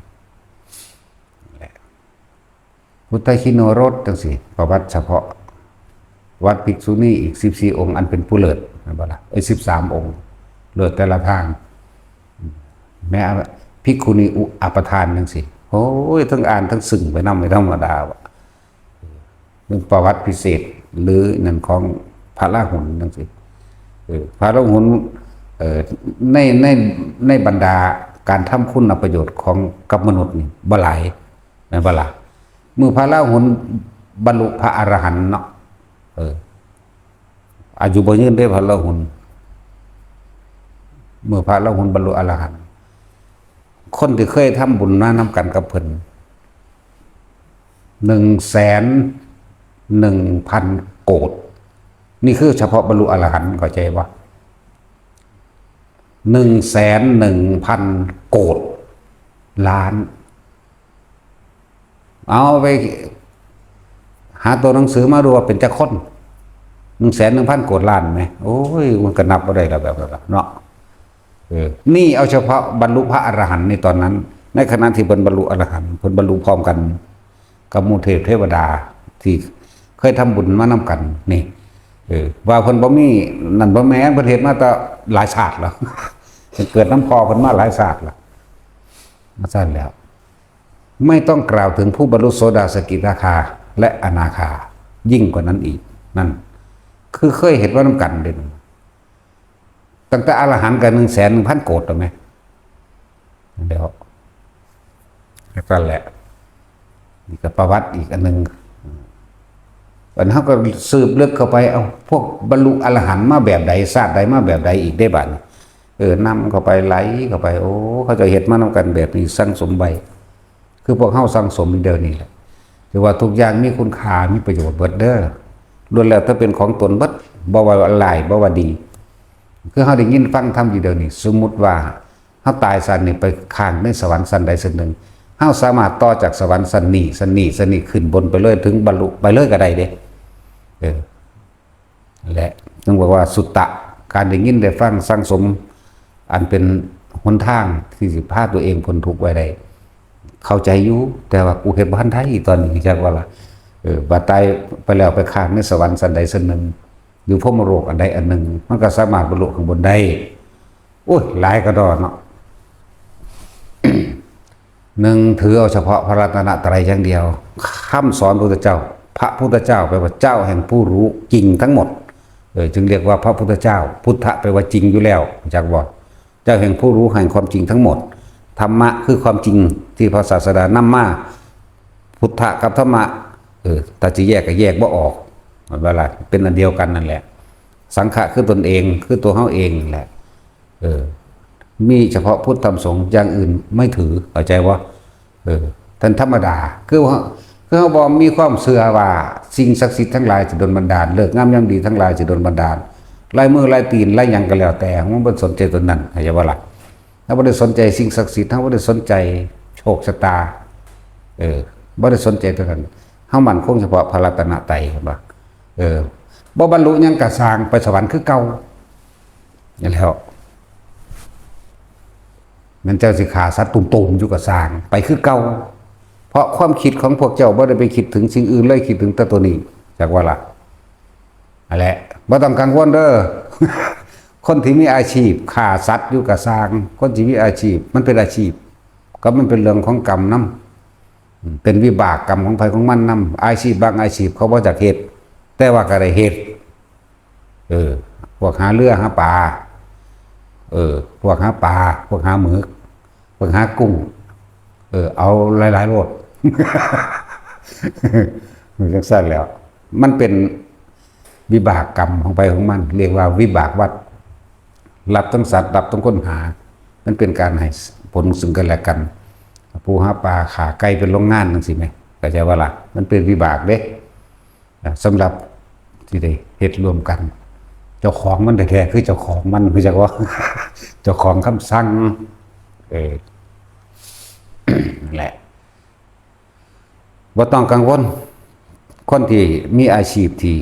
พุทธชินโนรสจังซี่ ประวัติเฉพาะ วัดภิกษุณีอีกสิบสี่องค์ อันเป็นผู้เลิศ แม่นบ่ล่ะ เอ้ย สิบสามองค์ เลิศแต่ละทาง แม้ภิกขุณีอุปทานจังซี่ โอ้ย ทั้งอ่านทั้งซึ้งไปนำ ไม่ธรรมดาว่ะ เรื่องประวัติพิเศษ หรือนั่นของพระราหุลจังซี่ เออ พระราหุล เอ่อ ใน ใน ในบรรดาการทำคุณประโยชน์ของกับมนุษย์นี่บ่หลาย แม่นบ่ล่ะ มื้อพระราหุลบรรลุพระอรหันต์เนาะ เออ อายุบ่ยืนเด้พระราหุล มื้อพระราหุลบรรลุอรหันต์ คนที่เคยทำบุญมานำกันกับเพิ่น หนึ่งแสนหนึ่งพันโกฏ นี่คือเฉพาะบรรลุอรหันต์ เข้าใจบ่ หนึ่งแสนหนึ่งพันโกฏล้าน เอาไปหาตัวหนังสือมาดูว่าเป็นจักคน หนึ่งแสนหนึ่งพันโกฏล้านไหม โอ้ย มันก็นับบ่ได้แล้วแบบนั้นล่ะเนาะ เออ นี่เอาเฉพาะบรรลุพระอรหันต์ในตอนนั้น ในขณะที่เพิ่นบรรลุอรหันต์ เพิ่นบรรลุพร้อมกันกับหมู่เทพเทวดาที่เคยทำบุญมานำกัน นี่ เออ ว่าเพิ่นบ่มีนั่นบ่แม่น เพิ่นเฮ็ดมาแต่หลายชาติแล้ว เพิ่นเกิดนำพ่อเพิ่นมาหลายชาติแล้ว มาซั่นแล้ว ไม่ต้องกล่าวถึงผู้บรรลุโสดาสกิทาคาและอนาคา ยิ่งกว่านั้นอีก นั่น คือเคยเฮ็ดมานำกันเด้ ตั้งแต่อรหันต์ก็หนึ่งแสนหนึ่งพันโกฏแล้วไหม เดี๋ยว แล้วก็แหละ นี่ก็ประวัติอีกอันหนึ่ง อันเฮาก็สืบลึกเข้าไป เอาพวกบรรลุอรหันต์มาแบบใด ชาติใดมาแบบใดอีกได้บัดนี้ เออ นำเข้าไป ไหลเข้าไป โอ้ เขาเจ้าเฮ็ดมานำกันแบบนี้ สั่งสมไว้ คือพวกเฮาสั่งสมอยู่เดี๋ยวนี้แหละ ถือว่าทุกอย่างมีคุณค่า มีประโยชน์เบิดเด้อ ล้วนแล้วแต่เป็นของตนเบิด บ่ว่าร้าย บ่ว่าดี คือเฮาได้ยินฟังธรรมอยู่เดี๋ยวนี้ สมมุติว่าเฮาตายชาตินี้ไปค้างในสวรรค์ชั้นใดชั้นหนึ่ง เฮาสามารถต่อจากสวรรค์ชั้นนี้ ชั้นนี้ ชั้นนี้ ขึ้นบนไปเลย ถึงบรรลุไปเลยก็ได้เด้ เออ และต้องบอกว่าสุตตะ การได้ยินได้ฟังสั่งสม อันเป็นหนทางที่สิพาตัวเองพ้นทุกข์ไว้ได้ เข้าใจอยู่ แต่ว่ากูเฮ็ดบ่ทันได้ตอนนี้ จักว่าล่ะ เออ บัดตายไปแล้วไปค้างในสวรรค์สันใดสันหนึ่ง อยู่พรหมโลกอันใดอันหนึ่ง มันก็สามารถบรรลุข้างบนได้ โอ้ย หลายกะด้อเนาะ หนึ่ง ถือเอาเฉพาะพระรัตนตรัยอย่างเดียว คำสอนพระพุทธเจ้า พระพุทธเจ้าแปลว่าเจ้าแห่งผู้รู้จริงทั้งหมด เออ จึงเรียกว่าพระพุทธเจ้า พุทธะแปลว่าจริงอยู่แล้ว จักบ่ เจ้าแห่งผู้รู้แห่งความจริงทั้งหมด ธรรมะคือความจริงที่พระศาสดานำมา พุทธะกับธรรมะ เออ ถ้าสิแยกก็แยกบ่ออก มันว่าล่ะ เป็นอันเดียวกันนั่นแหละ สังฆะคือตนเอง คือตัวเฮาเองนั่นแหละ เออ มีเฉพาะพุทธธรรมสงฆ์ อย่างอื่นไม่ถือ เข้าใจบ่ เออ ท่านธรรมดา คือว่า คือเฮาบ่มีความเชื่อว่าสิ่งศักดิ์สิทธิ์ทั้งหลายสิดลบันดาล ฤกษ์งามยามดีทั้งหลายสิดลบันดาล ลายมือลายตีนลายหยังก็แล้วแต่ เฮาบ่สนใจตัวนั้น เข้าใจบ่ล่ะ เฮาบ่ได้สนใจสิ่งศักดิ์สิทธิ์ เฮาบ่ได้สนใจโชคชะตา เออ บ่ได้สนใจตัวนั้น เฮามั่นคงเฉพาะพระรัตนตรัย เห็นบ่ เออ บ่บรรลุหยังก็ซ่าง ไปสวรรค์คือเก่า นั่นแหล้ว แม่นเจ้าสิฆ่าสัตว์ตุ่มๆอยู่ก็ซ่าง ไปคือเก่า เพราะความคิดของพวกเจ้าบ่ได้ไปคิดถึงสิ่งอื่นเลย คิดถึงแต่ตัวนี้ จักว่าล่ะ นั่นแหละ บ่ต้องกังวลเด้อ คนที่มีอาชีพฆ่าสัตว์อยู่ก็ซ่าง คนที่มีอาชีพ มันเป็นอาชีพ ก็มันเป็นเรื่องของกรรมนำ เป็นวิบากกรรมของไผของมันนำ อาชีพบางอาชีพเขาบ่อยากเฮ็ด แต่ว่าก็ได้เฮ็ด เออ พวกหาเรือหาปลา เออ พวกหาปลา พวกหาหมึก พวกหากุ้ง เออ เอาหลายๆโลด มันจังซั่นแหล้ว มันเป็นวิบากกรรมของไผของมัน เรียกว่าวิบากวัฏ รับทั้งสัตว์ รับทั้งคนหา มันเป็นการให้ผลซึ่งกันและกัน ผู้หาปลาฆ่าไก่เป็นโรงงานจังซี่แหม เข้าใจบ่ล่ะ มันเป็นวิบากเด้ อ่า สำหรับที่ได้เฮ็ดร่วมกัน เจ้าของมันแท้ๆคือเจ้าของมัน คือจักว่า เจ้าของคำสั่ง เออ นั่นแหละ บ่ต้องกังวล คนที่มีอาชีพที่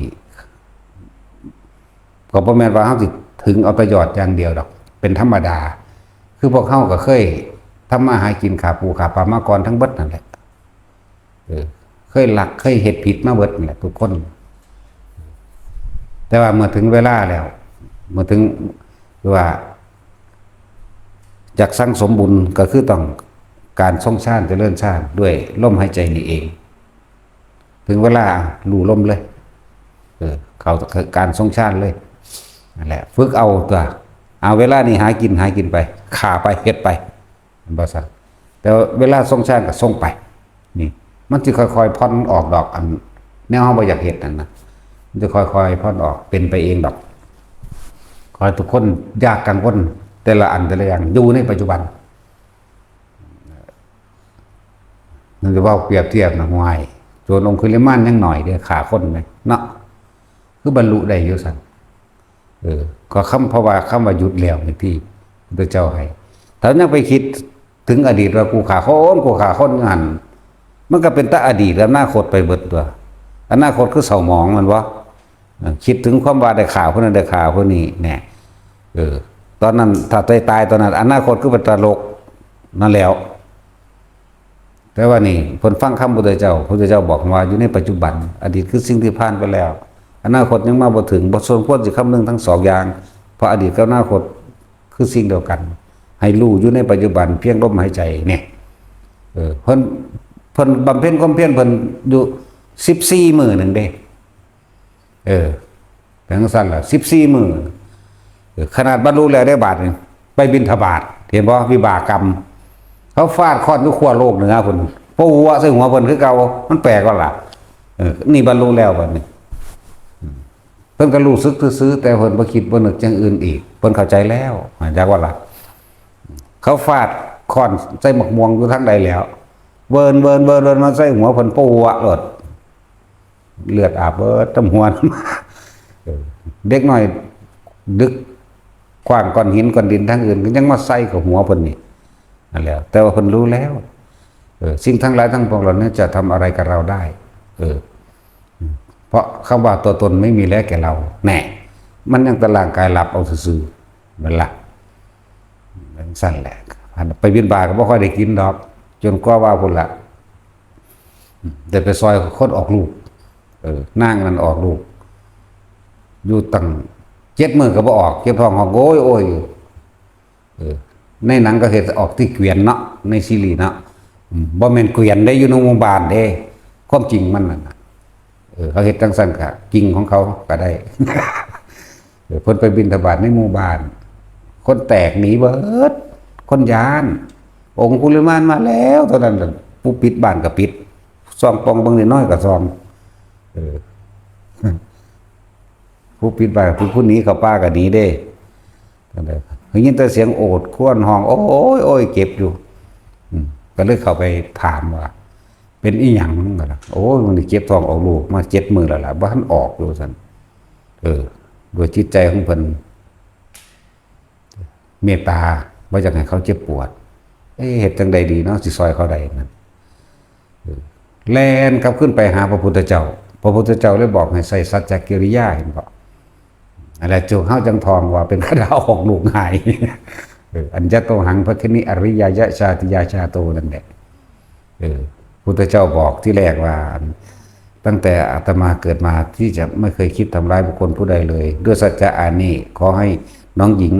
ก็บ่แม่นว่าเฮาสิถึงเอาแต่ยอดอย่างเดียวดอก เป็นธรรมดา คือพวกเฮาก็เคยทำมาหากิน ฆ่าปูฆ่าปลามาก่อนทั้งเบิดนั่นแหละ เออ เคยลัก เคยเฮ็ดผิดมาเบิดนั่นแหละทุกคน แต่ว่าเมื่อถึงเวลาแล้ว เมื่อถึง คือว่า อยากสั่งสมบุญก็คือต้องการทรงฌาน เจริญฌานด้วยลมหายใจนี่เอง ถึงเวลาลู่ลมเลย เออ เข้าการทรงฌานเลย นั่นแหละ ฝึกเอาตัว เอาเวลานี้หากิน หากินไป ฆ่าไป เฮ็ดไป แม่นบ่ซั่น แต่ว่าเวลาทรงฌานก็ทรงไป นี่ มันสิค่อยๆผ่อนออกดอก อันแนวเฮาบ่อยากเฮ็ดนั่นนะ มันจะค่อยๆผ่อนออก เป็นไปเองดอก ขอให้ทุกคนอย่ากังวล แต่ละอันแต่ละอย่าง อยู่ในปัจจุบัน มันจะเว้าเปรียบเทียบนะ ห่วย โจรองคุลิมานยังน้อยเด้ ฆ่าคนแหมเนาะ คือบรรลุได้อยู่ซั่น เออ ก็คำ เพราะว่าคำว่าหยุดแล้วนี่ที่พระเจ้าให้ ถ้ายังไปคิดถึงอดีตว่ากูฆ่าคน กูฆ่าคนหั่น มันก็เป็นแต่อดีต อนาคตไปเบิดตัว อนาคตคือเศร้าหมอง แม่นบ่ เออ คิดถึงความว่าได้ฆ่าผู้นั้น ได้ฆ่าผู้นี้แหน่ เออ ตอนนั้นถ้าตาย ตายตอนนั้น อนาคตคือเป็นตลกนั่นแหล้ว แต่ว่านี่เพิ่นฟังคำพุทธเจ้า พุทธเจ้าบอกว่าอยู่ในปัจจุบัน อดีตคือสิ่งที่ผ่านไปแล้ว อนาคตยังมาบ่ถึง บ่สมควรสิคำนึงทั้งสองอย่าง เพราะอดีตกับอนาคตคือสิ่งเดียวกัน ให้รู้อยู่ในปัจจุบันเพียงลมหายใจเนี่ย เออ เพิ่น เพิ่นบำเพ็ญความเพียรเพิ่นอยู่สิบสี่มื้อหนึ่งเด้ เออ เป็นจั่งซั่นล่ะ สิบสี่มื้อ เออ ขนาดบรรลุแล้วได้บาดนี่ ไปบิณฑบาต เห็นบ่ วิบากกรรม เขาฟาดค้อนอยู่ขั้วโลกเหนือพุ้น ปะหัวใส่หัวเพิ่นคือเก่า มันแปลกบ่ล่ะ เออ นี่บรรลุแล้วบัดนี้ เพิ่นก็รู้สึกซื่อๆ แต่เพิ่นบ่คิดบ่นึกอย่างอื่นอีก เพิ่นเข้าใจแล้ว จักว่าล่ะ เขาฟาดค้อนใส่หมากม่วงอยู่ทางใดแล้ว เวิน เวิน เวิน เวินมาใส่หัวเพิ่น ปะหัวโลด เลือดอาบเบิดตำหัว เออ เด็กน้อยดึกขว้างก้อนหินก้อนดินทางอื่น ก็ยังมาใส่กับหัวเพิ่นนี่ นั่นแหละ แต่ว่าเพิ่นรู้แล้ว เออ สิ่งทั้งหลายทั้งปวงเหล่านี้จะทำอะไรกับเราได้ เออ เพราะคำว่าตัวตนไม่มีแล้วแก่เรา แน่ มันยังแต่ร่างกายหลับเอาซื่อๆนั่นล่ะจั่งซั่นแหละ ไปบิณฑบาตก็บ่ค่อยได้กินดอก จนกว่าว่าพุ้นละ ได้ไปซอยคนออกลูก เออ นางนั้นออกลูก อยู่ตั้งเจ็ดมื้อก็บ่ออก เจ็บท้องฮ้องโอยโอยอยู่ เออ ในหนังก็เฮ็ดออกที่เกวียนเนาะ ในซีรีส์เนาะ อืม บ่แม่นเกวียนได้อยู่ในหมู่บ้านเด้ ความจริงมันนั่นน่ะ เออ เขาเฮ็ดจั่งซั่นก็จริงของเขาก็ได้ เออ เพิ่นไปบิณฑบาตในหมู่บ้าน คนแตกหนีเบิด คนย้าน องคุลิมานมาแล้ว เท่านั้นน่ะ ผู้ปิดบ้านก็ปิด ส่องป่องเบิ่งน้อยๆก็ส่อง เออ ผู้ปิดบ้าน ผู้ ผู้หนีเข้าป่าก็หนีเด้ จั่งใด๋ ได้ยินแต่เสียงโอดครวญฮ้อง โอ้ย โอ้ย เจ็บอยู่ อืม ก็เลยเข้าไปถามว่า เป็นอีหยัง ก็ล่ะ โอ้ย มื้อนี้เจ็บท้องออกลูกมาเจ็ดมื้อแล้วล่ะ บ่ทันออกอยู่ ซั่น เออ ด้วยจิตใจของเพิ่น เมตตา บ่อยากให้เขาเจ็บปวด เอ๊ะ เฮ็ดจั่งใด๋ดีเนาะ สิซอยเขาได้นั่น เออ แล่นกลับขึ้นไปหาพระพุทธเจ้า พระพุทธเจ้าเลยบอกให้ใส่สัจจกิริยา เห็นบ่ อันนั้นจุเฮาจั่งท่องว่าเป็นคาถาออกลูกง่าย เออ อันยะโตหัง ภักขินิ อริยายะ ชาติยา ชาโต นั่นแหละ เออ พุทธเจ้าบอกที่แรกว่า ตั้งแต่อาตมาเกิดมาที่จะไม่เคยคิดทำร้ายบุคคลผู้ใดเลย ด้วยสัจจะอันนี้ ขอให้น้องหญิง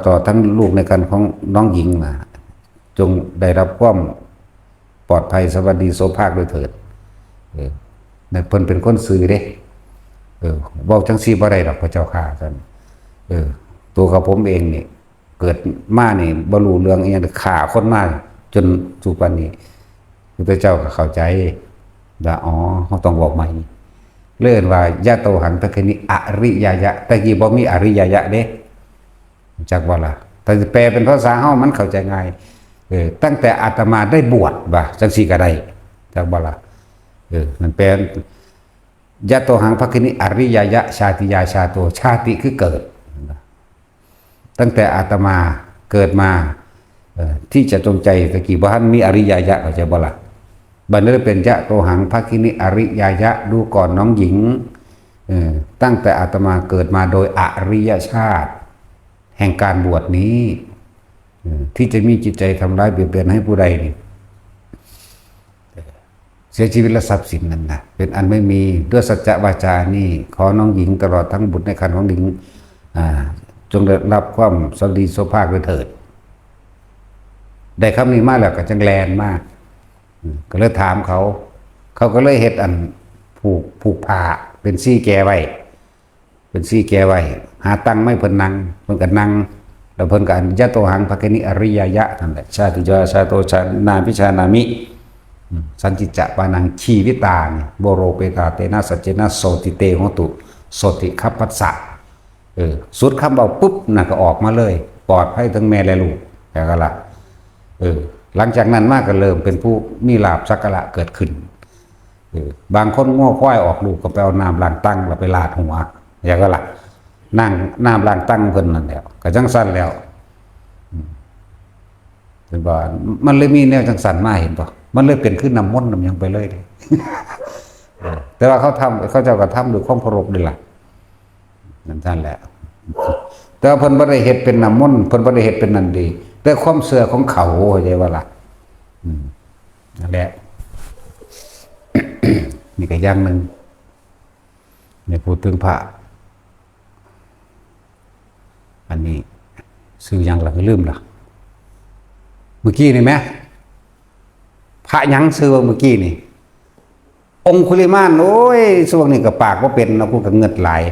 ตลอดทั้งลูกในครรภ์ของน้องหญิงนะ จงได้รับความปลอดภัยสวัสดีโสภาคด้วยเถิด เออ นั่นเพิ่นเป็นคนซื่อเด้ เออ เว้าจั่งซี้บ่ได้ดอกพระเจ้าข้า ซั่น เออ ตัวกับผมเองนี่ เกิดมานี่บ่รู้เรื่องอีหยัง ฆ่าคนมาจนทุกวันนี้ พุทธเจ้าก็เข้าใจว่า อ๋อ เราต้องบอกใหม่ เลยเอิ้นว่า ยะโตหัง ภักขินิ อริยายะ แต่กี้บ่มีอริยายะเด้ จักบ่ล่ะ แต่แปลเป็นภาษาเฮามันเข้าใจง่าย เออ ตั้งแต่อาตมาได้บวช ว่าจั่งซี้ก็ได้ จักบ่ล่ะ เออ มันแปล ยะโตหัง ภักขินิ อริยายะ ชาติยา ชาโต ชาติคือเกิด ตั้งแต่อาตมาเกิดมา เอ่อ ที่จะจงใจ ตะกี้บ่ทันมีอริยายะ เข้าใจบ่ล่ะ บัดนี้เป็น ยะโตหัง ภักขินิ อริยายะ ดูก่อนน้องหญิง เอ่อ ตั้งแต่อาตมาเกิดมาโดยอริยชาติ แห่งการบวชนี้ เอ่อ ที่จะมีจิตใจทำร้ายเบียดเบียนให้ผู้ใดนี่ เสียชีวิตและทรัพย์สินนั่นนะ เป็นอันไม่มี ด้วยสัจจะวาจานี้ ขอน้องหญิงตลอดทั้งบุตรในครรภ์ของหญิง อ่า จงได้รับความสวัสดีโสภาคด้วยเถิด ได้คำนี้มาแล้วก็จั่งแล่นมา อืม ก็เลยถามเขา เขาก็เลยเฮ็ดอันผูก ผูกผ้าเป็นสี่แก่ไว้ เป็นสี่แก่ไว้ หาตังไม้เพิ่นนั่ง เพิ่นก็นั่ง แล้วเพิ่นก็อัน ยะโตหัง ภักขินิ อริยายะ นั่นแหละ ชาติยา ชาโต ชานามิ ชานามิ อืม สันติจะปานัง ชีวิตานิ โวโรเปตา เตนะ สัจเจนะ โสติเต โหตุ โสติขัพพัสสะ เออ สุดคำเว้าปุ๊บน่ะก็ออกมาเลย ปลอดภัยทั้งแม่และลูก แล้วก็ล่ะ เออ หลังจากนั้นมาก็เริ่มเป็นผู้มีลาภสักการะเกิดขึ้น เออ บางคนงัวควายออกลูกก็ไปเอาน้ำล้างตังแล้วไปลาดหัว แล้วก็ล่ะ นั่งน้ำล้างตังเพิ่นนั่นแหละ ก็จั่งซั่นแล้ว อืม เห็นบ่ มันเลยมีแนวจั่งซั่นมา เห็นบ่ มันเลยเป็นคือน้ำมนต์น้ำหยังไปเลยเด้ เออ แต่ว่าเขาทำ เขาเจ้าก็ทำด้วยความเคารพนี่ล่ะ นั่นซั่นแหละ แต่ว่าเพิ่นบ่ได้เฮ็ดเป็นน้ำมนต์ เพิ่นบ่ได้เฮ็ดเป็นนั่นดี แต่ความเชื่อของเขา เข้าใจบ่ล่ะ อืม นั่นแหละ นี่ก็อย่างหนึ่ง นี่พูดถึงพระ อันนี้ ชื่อหยังล่ะ ลืมล่ะ เมื่อกี้นี่แหม พระหยังชื่อว่าเมื่อกี้นี่ องคุลิมาน โอ้ย ช่วงนี้ก็ปากบ่เป็นเนาะ กูก็เงิดหลาย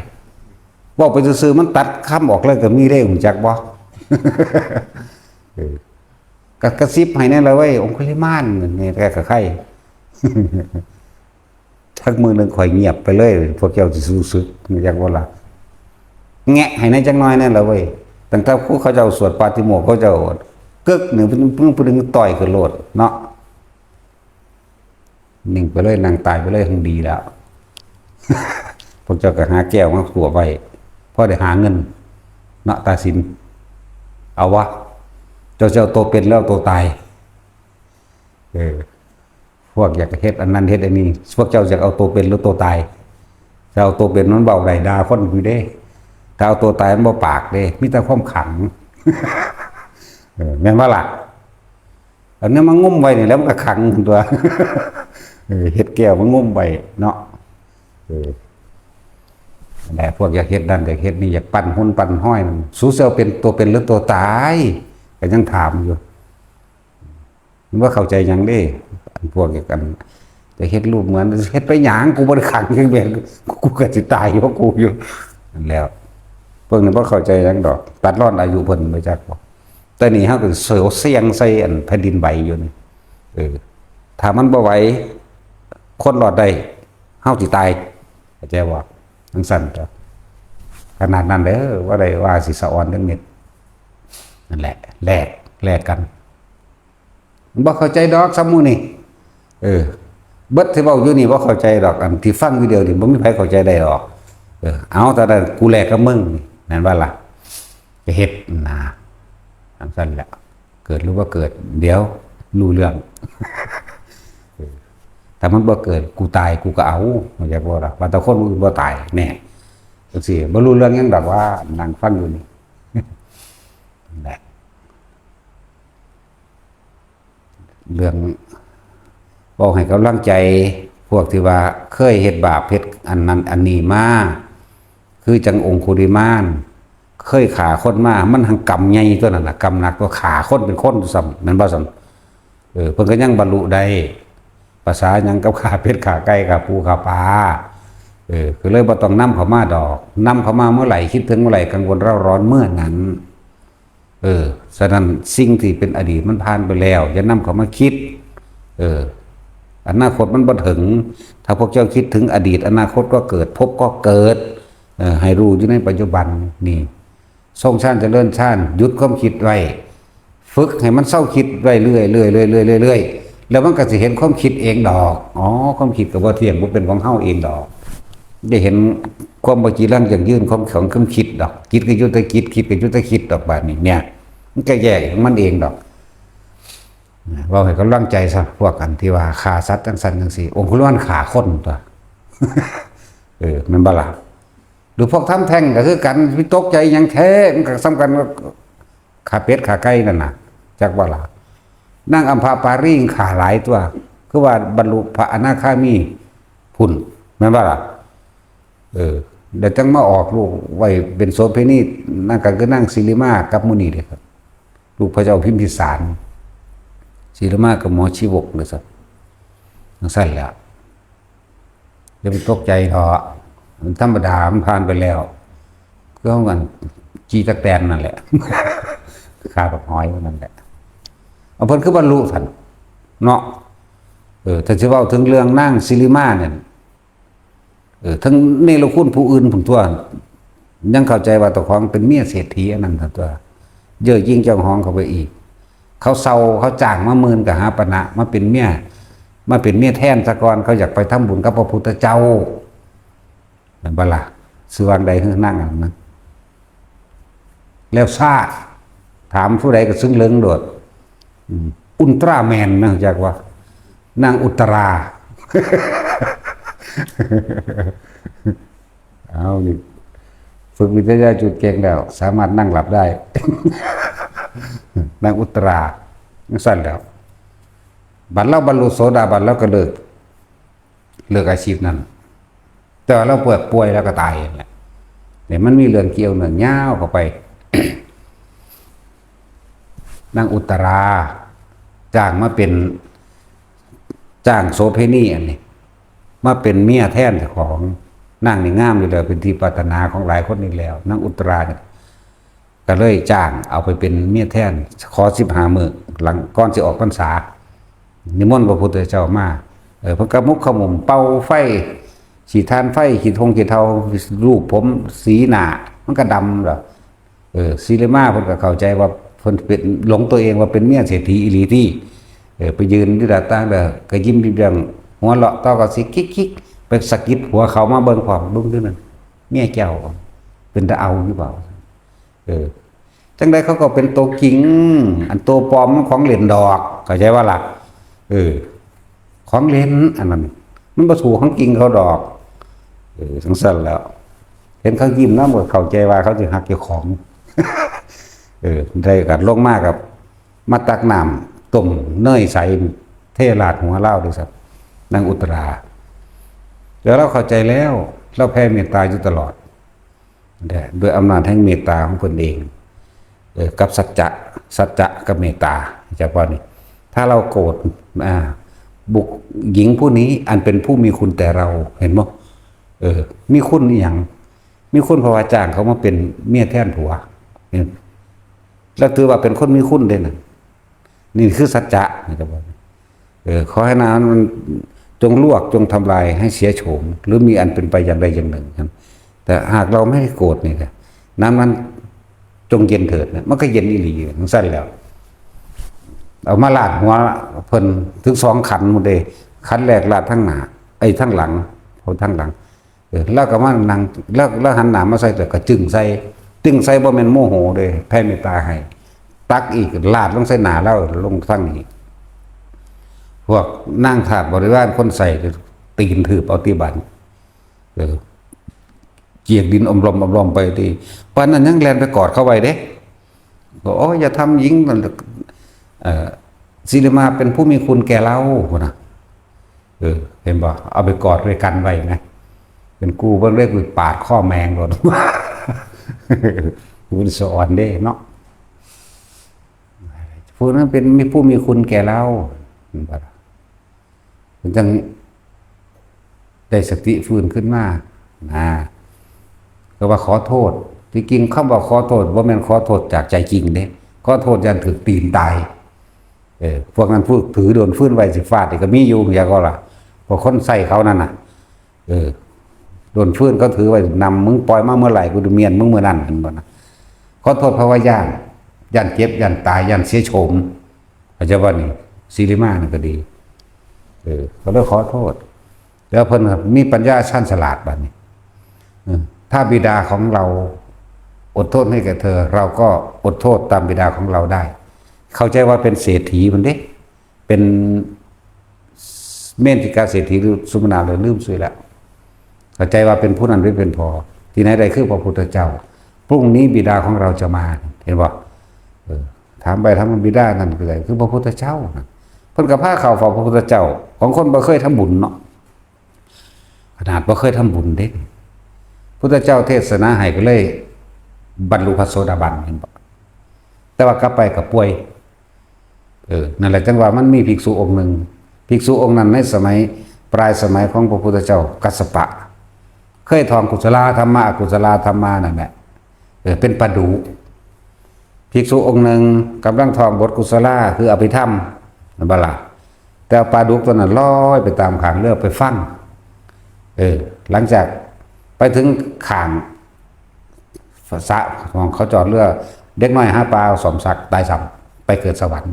เว้าไปซื่อๆ มันตัดคำออกเลยก็มีเด้ รู้จักบ่ เออ ก็กระซิบให้แน่ละเว้ย องคุลิมาน นี่แกก็ใคร จักมื้อหนึ่งข่อยเงียบไปเลย พวกเจ้าสิรู้สึก รู้จักบ่ล่ะ แงะให้แน่จักหน่อยแน่ละเว้ย ตั้งแต่ผู้เขาเจ้าสวดปาฏิโมกข์ เขาเจ้ากึกหนึ่ง เพิ่น เพิ่น เพิ่นต่อยขึ้นโลดเนาะ นิ่งไปเลย นั่งตายไปเลย คงดีแล้ว พวกเจ้าก็หาแก้วมาขวบไว้ พอได้หาเงิน เนาะ ตาสิน เอาวะ เจ้าสิเอาตัวเป็นหรือเอาตัวตาย เออ พวกอยากเฮ็ดอันนั้นเฮ็ดอันนี้ พวกเจ้าอยากเอาตัวเป็นหรือตัวตาย ถ้าเอาตัวเป็นมันเว้าได้ด่าคนอยู่เด้ ถ้าเอาตัวตายมันบ่ปากเด้ มีแต่ความขัง เออ แม่นบ่ล่ะ เอาแนวมางุ้มไว้นี่แหละมันก็ขังตัว เออ เฮ็ดแก้วมางุ้มไว้เนาะ เออ นั่นแหละ พวกอยากเฮ็ดนั่นอยากเฮ็ดนี่ อยากปั้นหุ่นปั้นห้อยนั่น สูสิเอาเป็นตัวเป็นหรือตัวตาย ก็ยังถามอยู่ มันบ่เข้าใจหยังเด้ อันพวกอยากกัน จะเฮ็ดรูปเหมือน เฮ็ดไปหยัง กูบ่ได้ขังจักแม่น กูก็สิตายเพราะกูอยู่ นั่นแหล้ว พวกนี้บ่เข้าใจหยังดอก ตัดรอนอายุเพิ่นไปจักบ่ แต่นี่เฮาก็เสียวเสี่ยงใส่อันแผ่นดินไหวอยู่นี่ เออ ถ้ามันบ่ไหว คนรอดได้ เฮาสิตาย เข้าใจบ่ จั่งซั่นตัว ขนาดนั้นเด้อ บ่ได้ว่าสิสะออนจักเม็ด นั่นแหละ แลก แลกกัน บ่เข้าใจดอก ซ้ำหมู่นี่ เออ เบิดที่เว้าอยู่นี่บ่เข้าใจดอก อันที่ฟังอยู่เดียวนี่บ่มีไผเข้าใจได้ดอก เออ เอา แต่นั้นกูแลกกับมึงนี่ แม่นบ่ล่ะ จะเฮ็ดนะ จั่งซั่นแหละ เกิดหรือบ่เกิด เดี๋ยวรู้เรื่อง เออ ถ้ามันบ่เกิด กูตาย กูก็เอา เข้าใจบ่ล่ะ ว่าแต่คนอื่นบ่ตาย แน่ จั่งซี้ บ่รู้เรื่องหยังดอก ว่านั่งฟังอยู่นี่ นั่นแหละ เรื่อง เว้าให้กำลังใจ พวกที่ว่าเคยเฮ็ดบาป เฮ็ดอันนั้นอันนี้มา คือจั่งองคุลิมาน เคยฆ่าคนมา มันหั้งกรรมใหญ่ตัวนั้นน่ะ กรรมหนักกว่าฆ่าคนเป็นคนซ้ำ แม่นบ่ซ้ำ เออ เพิ่นก็ยังบรรลุได้ ภาษาหยังกับฆ่าเป็ดฆ่าไก่ฆ่าปูฆ่าปลา เออ ก็เลยบ่ต้องนำเข้ามาดอก นำเข้ามาเมื่อไหร่ คิดถึงเมื่อไหร่ กังวลเร่าร้อนเมื่อนั้น เออ ฉะนั้นสิ่งที่เป็นอดีตมันผ่านไปแล้ว อย่านำเข้ามาคิด เออ อนาคตมันบ่ถึง ถ้าพวกเจ้าคิดถึงอดีต อนาคตก็เกิด ภพก็เกิด เออ ให้รู้อยู่ในปัจจุบันนี่ ทรงฌานเจริญฌาน หยุดความคิดไว้ ฝึกให้มันเซาคิดไว้เรื่อยๆ เรื่อยๆ เรื่อยๆ เรื่อยๆ แล้วมันก็สิเห็นความคิดเองดอก อ๋อ ความคิดก็บ่เที่ยง บ่เป็นของเฮาเองดอก ได้เห็นความบ่จีรังยั่งยืนของ ของความคิดดอก จิตก็อยู่แต่จิต คิดก็อยู่แต่คิดดอก บาดนี้เนี่ย มันก็แยกของมันเองดอก เว้าให้กำลังใจซะ พวกอันที่ว่าฆ่าสัตว์จั่งซั้นจั่งซี้ องคุลิมานฆ่าคนตัว เออ แม่นบ่ล่ะ หรือพวกทำแท้งก็คือกัน ไปตกใจหยังแท้ มันก็ส่ำกันว่าฆ่าเป็ดฆ่าไก่นั่นน่ะ จักว่าล่ะ นางอัมพาปารีฆ่าหลายตัว คือว่าบรรลุพระอนาคามีพุ้น แม่นบ่ล่ะ เออ แล้วจั่งมาออกลูกไว้เป็นโสเภณี นั่นก็คือนางสิริมากับหมู่นี้เด้ครับ ลูกพระเจ้าพิมพิสาร สิริมากับหมอชีวกเลยสัก จั่งซั่นแหละ อย่าไปตกใจเถาะ มันธรรมดา มันผ่านไปแล้ว คือเฮากัน จีตักแตนนั่นแหละ ฆ่าบักหอยนั่นแหละ เอาเพิ่นคือบรรลุซั่น เนาะ เออ ถ้าสิเว้าถึงเรื่องนางสิริมาเนี่ย เออ ทั้งเนรคุณผู้อื่นพุ้นตัว ยังเข้าใจว่าเจ้าของเป็นเมียเศรษฐีอันนั้นซั่นตัว เย่อหยิ่งจองหองเข้าไปอีก เขาเซา เขาจ้างมาหมื่นกหาปณะ มาเป็นเมีย มาเป็นเมียแทนซะก่อน เขาอยากไปทำบุญกับพระพุทธเจ้า แม่นบ่ล่ะ ชื่อว่าใด๋ คือนางอันนั้น แล้วซ่า ถามผู้ใด๋ก็ซึ่งเลิงโลด อืม อุลตร้าแมนนะ จักว่า นางอุตรา เอานี่ ฝึกวิทยาจุดเก่งแล้ว สามารถนั่งหลับได้ นางอุตรา จั่งซั่นแล้ว บัดลาวบรรลุโสดาบัน ลาวก็เลิก เลิกอาชีพนั้น แต่ว่าลาวป่วย ป่วยลาวก็ตายนั่นแหละ เนี่ยมันมีเรื่องเกี่ยวเนื่องยาวเข้าไป นางอุตรา จ้างมาเป็น จ้างโสเภณีอันนี้ มาเป็นเมียแทนเจ้าของ นางนี่งามอยู่แล้ว เป็นที่ปรารถนาของหลายคนนี่แล้ว นางอุตราเนี่ย ก็เลยจ้างเอาไปเป็นเมียแทน ขอสิบห้ามื้อ หลังก่อนสิออกพรรษา นิมนต์พระพุทธเจ้ามา เออ เพิ่นก็มุกขมุมเป่าไฟ ขี้ถ่านไฟ ขี้ทงขี้เถ้า ลูบผม สีหน้า มันก็ดำแล้ว เออ สิริมาเพิ่นก็เข้าใจว่าเพิ่นเป็น หลงตัวเองว่าเป็นเมียเศรษฐีอีหลีติ เออ ไปยืนอยู่หน้าต่างเด้อ ก็ยิ้มยิ้มหัวเราะ ต่อก็สิคิกๆ ไปสะกิดผัวเขามาเบิ่งพร้อม เบิ่งอยู่นั่น เมียเจ้า เป็นตาเอาอยู่บ่ เออ จั่งใดเขาก็เป็นตัวจริง อันตัวปลอมมันของเล่นดอก เข้าใจบ่ล่ะ เออ ของเล่นอันนั้น มันบ่สู้ของจริงเขาดอก เออจังซั่นแหล้ว เห็นเขายิ้มนำก็เข้าใจว่าเขาสิฮักเจ้าของ เออ ได้กันลงมากับ มาตักน้ำต้มเนยใส เทราดหัวลาวเด้อครับ นางอุตรา แล้วลาวเข้าใจแล้ว ลาวแผ่เมตตาอยู่ตลอด เนี่ย ด้วยอำนาจแห่งเมตตาของเพิ่นเอง เออ กับสัจจะ สัจจะกับเมตตา เฉพาะนี่ ถ้าเราโกรธ อ่า บุค หญิงผู้นี้อันเป็นผู้มีคุณแต่เรา เห็นบ่ เออ มีคุณอีหยัง มีคุณเพราะว่าจ้างเขามาเป็นเมียแทนผัว เห็น แล้วถือว่าเป็นคนมีคุณเด้นะ นี่คือสัจจะนะครับ เออ ขอให้น้ำมันจงลวก จงทำลายให้เสียโฉม หรือมีอันเป็นไปอย่างใดอย่างหนึ่งครับ แต่หากเราไม่โกรธนี่นะ น้ำนั้นจงเย็นเถิดนะ มันก็เย็นอีหลีจังซั่นแหล้ว เอามาราดหัวเพิ่นถึงสองขันหมดเลย ขันแรกราดทั้งหน้า ไอ้ทั้งหลัง เอาทั้งหลัง เออ แล้วก็มานั่ง แล้ว แล้วหันหน้ามาใส่ แต่ก็จึ้งใส่ จึ้งใส่บ่แม่นโมโหเด้ แผ่เมตตาให้ ตักอีก ราดลงใส่หน้าลาว ลงทางนี้ พวกนางทาสบริวารคนใส่ ตีนถืบเอาที่บัน เออ เจียกดินอมลอมอมลอมไปที่ ปานนั้นยังแล่นไปกอดเขาไว้เด้ ก็ "โอ้ย อย่าทำหญิง" เอ่อ "สิริมาเป็นผู้มีคุณแก่เรา" พุ้นนะ เออ เห็นบ่ เอาไปกอดไว้กันไว้นะ เป็นกูเบิ่งเลย กูปาดคอแมงโลด กูสอนเด้เนาะ ผู้นั้นเป็นมีผู้มีคุณแก่เรา เห็นบ่ล่ะ มันจังได้สติฟื้นขึ้นมา นะ ก็ว่าขอโทษ ที่จริงคำว่าขอโทษบ่แม่นขอโทษจากใจจริงเด้ ขอโทษย้านถืกตีนตาย เออ พวกนั้นผู้ถือโดนฟืนไว้สิฟาดนี่ก็มีอยู่ อย่าก็ล่ะ พวกคนใส่เขานั่นน่ะ เออ โดนฟืนเขาถือไว้นำ "มึงปล่อยมาเมื่อไหร่ กูจะเมียนมึงเมื่อนั้น" เห็นบ่นะ ขอโทษเพราะว่าย้าน ย้านเจ็บ ย้านตาย ย้านเสียโฉม เข้าใจบ่นี่ สิริมานั่นก็ดี เออ ก็เลยขอโทษ แล้วเพิ่นก็มีปัญญาชาญฉลาดบัดนี้ เออ ถ้าบิดาของเราอดโทษให้แก่เธอ เราก็อดโทษตามบิดาของเราได้ เข้าใจว่าเป็นเศรษฐีพุ้นเด้ เป็นเมนทิกาเศรษฐีหรือสุมนาเลยลืมชื่อแล้ว เข้าใจว่าเป็นผู้นั้นหรือเป็นพอ ที่ไหนได้คือพระพุทธเจ้า พรุ่งนี้บิดาของเราจะมา เห็นบ่ เออ ถามไปถามมา บิดานั่นคือใด คือพระพุทธเจ้านะ เพิ่นก็พาเข้าเฝ้าพระพุทธเจ้า ของคนบ่เคยทำบุญเนาะ ขนาดบ่เคยทำบุญเด้ พุทธเจ้าเทศนาให้ก็เลยบรรลุพระโสดาบัน เห็นบ่ แต่ว่ากลับไปก็ป่วย เออ นั่นแหละจังว่ามันมีภิกษุองค์หนึ่ง ภิกษุองค์นั้นในสมัยปลายสมัยของพระพุทธเจ้ากัสสปะ เคยท่องกุศลธรรมะ อกุศลธรรมะนั่นแหละ เออ เป็นปาดู ภิกษุองค์หนึ่งกำลังท่องบทกุศลา คืออภิธรรม นั่นบ่ล่ะ แต่ปาดุกตัวนั้นลอยไปตามข้างเรือไปฟัง เออ หลังจากไปถึงข้างสระของเขาจอดเรือ เด็กน้อยหาปลาเอาสอมสักตายซ้ำ ไปเกิดสวรรค์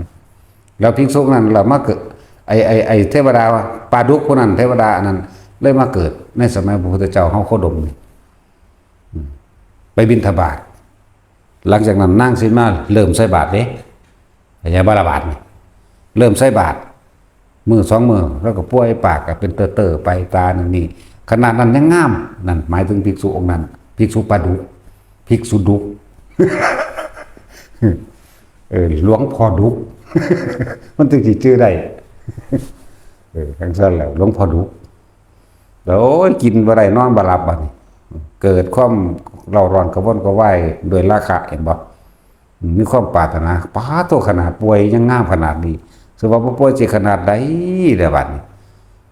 แล้วภิกษุนั้นเรามาเกิด ไอ้ ไอ้ ไอ้เทวดา ปาดุกผู้นั้น เทวดาอันนั้นเลยมาเกิดในสมัยพระพุทธเจ้าเฮาโคดมนี่ อืม ไปบิณฑบาต หลังจากนั้นนางสิมาเริ่มใส่บาตรเด้ เข้าใจบ่ล่ะบาดนี่ เริ่มใส่บาตร มื้อสองมื้อแล้วก็ป่วยปากก็เป็นเตอๆไป ตานั่นนี่ ขนาดนั้นยังงาม นั่นหมายถึงภิกษุองค์นั้น ภิกษุปาดุก ภิกษุดุก เออ หลวงพ่อดุก มันจึงสิชื่อได้ เออ จังซั่นแหละ หลวงพ่อดุก แล้ว โอ้ย กินบ่ได้ นอนบ่หลับบัดนี้ เกิดความเร่าร้อนกระวนกระวายด้วยราคะ เห็นบ่ มีความปรารถนา ปาดโท ขนาดป่วยยังงามขนาดนี้ สิว่าบ่ป่วยสิขนาดใดแล้วบัดนี้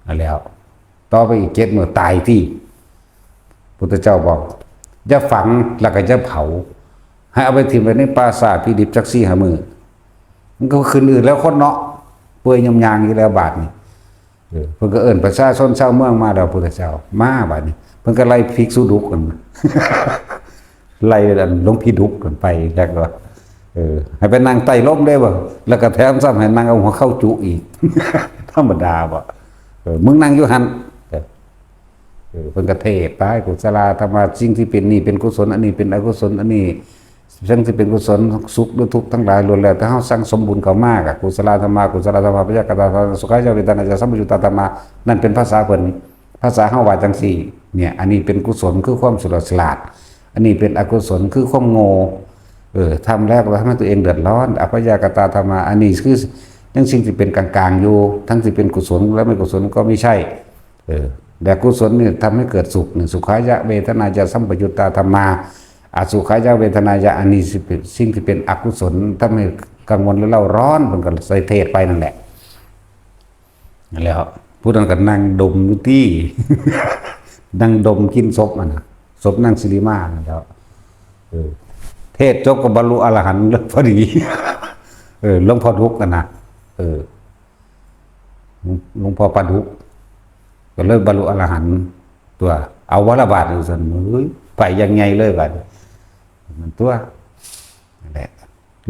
เอาแล้ว ต่อไปอีกเจ็ดมื้อตายติ พุทธเจ้าบอก อย่าฝังแล้วก็อย่าเผา ให้เอาไปถิ่มไว้ในป่าช้าที่ดิบจักสี่ห้ามื้อ มันก็คืนอื่นแล้วคนเนาะ เปื่อยยมยางอยู่แล้วบาดนี้ เออ เพิ่นก็เอิ้นประชาชนชาวเมืองมาแล้ว พุทธเจ้า มาบาดนี้ เพิ่นก็ไล่ภิกษุดุกกัน ไล่อันหลวงพี่ดุกกันไป แล้วก็ เออ ให้ไปนั่งใต้ร่มได้บ่ แล้วก็แถมซ้ำให้นั่งเอาหัวเข่าจุอีก ธรรมดาบ่ เออ มึงนั่งอยู่หั่น เออ เพิ่นก็เทศน์ไป กุศลธรรมะ สิ่งที่เป็นนี่เป็นกุศล อันนี้เป็นอกุศล อันนี้ สิ่งที่เป็นกุศล สุขหรือทุกข์ทั้งหลายล้วนแล้วแต่เฮาสั่งสมบุญเข้ามา ก็กุศลธรรมะ กุศลธรรมะ ปยคตาธรรมะ สุขายาเวทนาจะสัมปยุตตาธรรมะ นั่นเป็นภาษาเพิ่น ภาษาเฮาว่าจังซี่ เนี่ย อันนี้เป็นกุศลคือความฉลาดฉลาด อันนี้เป็นอกุศลคือความโง่ เออ ทำแล้วก็ทำให้ตัวเองเดือดร้อน อัพยากตาธรรมา อันนี้คือยังสิ่งที่เป็นกลางๆอยู่ ทั้งที่เป็นกุศลและไม่กุศลก็ไม่ใช่ เออ แต่กุศลนี่ทำให้เกิดสุข นี่ สุขายะเวทนายะสัมปยุตตาธรรมา อสุขายะเวทนายะ อันนี้สิเป็นสิ่งที่เป็นอกุศล ทำให้กังวลและเร่าร้อน มันก็ใส่เทศไปนั่นแหละ แล้วผู้นั้นก็นั่งดมอยู่ที่ นั่งดมกลิ่นศพมันนะ ศพนางสิริมานั่นแหล้ว เออ เทศน์จบก็บรรลุอรหันต์พอดี เออ หลวงพ่อดุกกันนะ เออ หลวงพ่อปาดุก ก็เลยบรรลุอรหันต์ตัว เอาวรบาทอยู่ซั่น เฮ้ย ไปยังไงเลยบาดนี้ มันตัว นั่นแหละ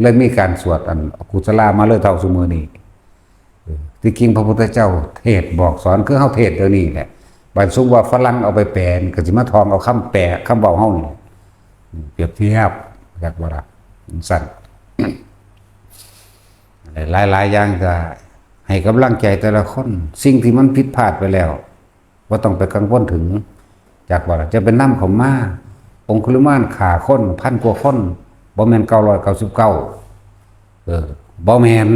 เลยมีการสวดอันกุศลามาเลยเท่าซุมื้อนี้ เออ ที่จริงพระพุทธเจ้าเทศน์บอกสอนคือเฮาเทศน์เดี๋ยวนี้แหละ บาดซุมว่าฝรั่งเอาไปแปลนี่ก็สิมาท่องเอาคำแปล คำเว้าเฮานี่ เปรียบเทียบ อยากว่าล่ะ สั้น หลายๆอย่างก็ให้กำลังใจแต่ละคน สิ่งที่มันผิดพลาดไปแล้ว บ่ต้องไปกังวลถึง จักว่าล่ะ จะเป็นนำเข้ามา องคุลิมานฆ่าคนพันกว่าคน บ่แม่นเก้าร้อยเก้าสิบเก้า เออ บ่แม่น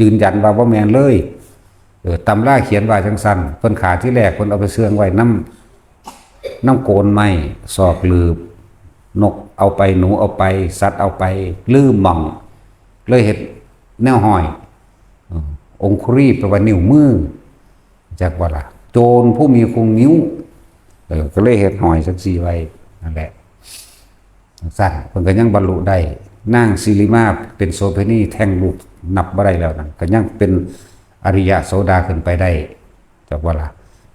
ยืนยันว่าบ่แม่นเลย เออ ตำราเขียนว่าจั่งซั่น เพิ่นฆ่าทีแรกเพิ่นเอาไปเชื่องไว้นำ นำโกนไม้ ซอกหลืบ นกเอาไป หนูเอาไป สัตว์เอาไป ลืมหม่อง เลยเฮ็ดแนวห้อย เออ องคุลีแปลว่านิ้วมือ จักว่าล่ะ โจรผู้มีคุงนิ้ว เออ ก็เลยเฮ็ดห้อยจั่งซี่ไว้ นั่นแหละ ซั่น เพิ่นก็ยังบรรลุได้ นางสิริมาเป็นโสเภณีแท่งลูกนับบ่ได้แล้วนั่น ก็ยังเป็นอริยะโสดาขึ้นไปได้ จักว่าล่ะ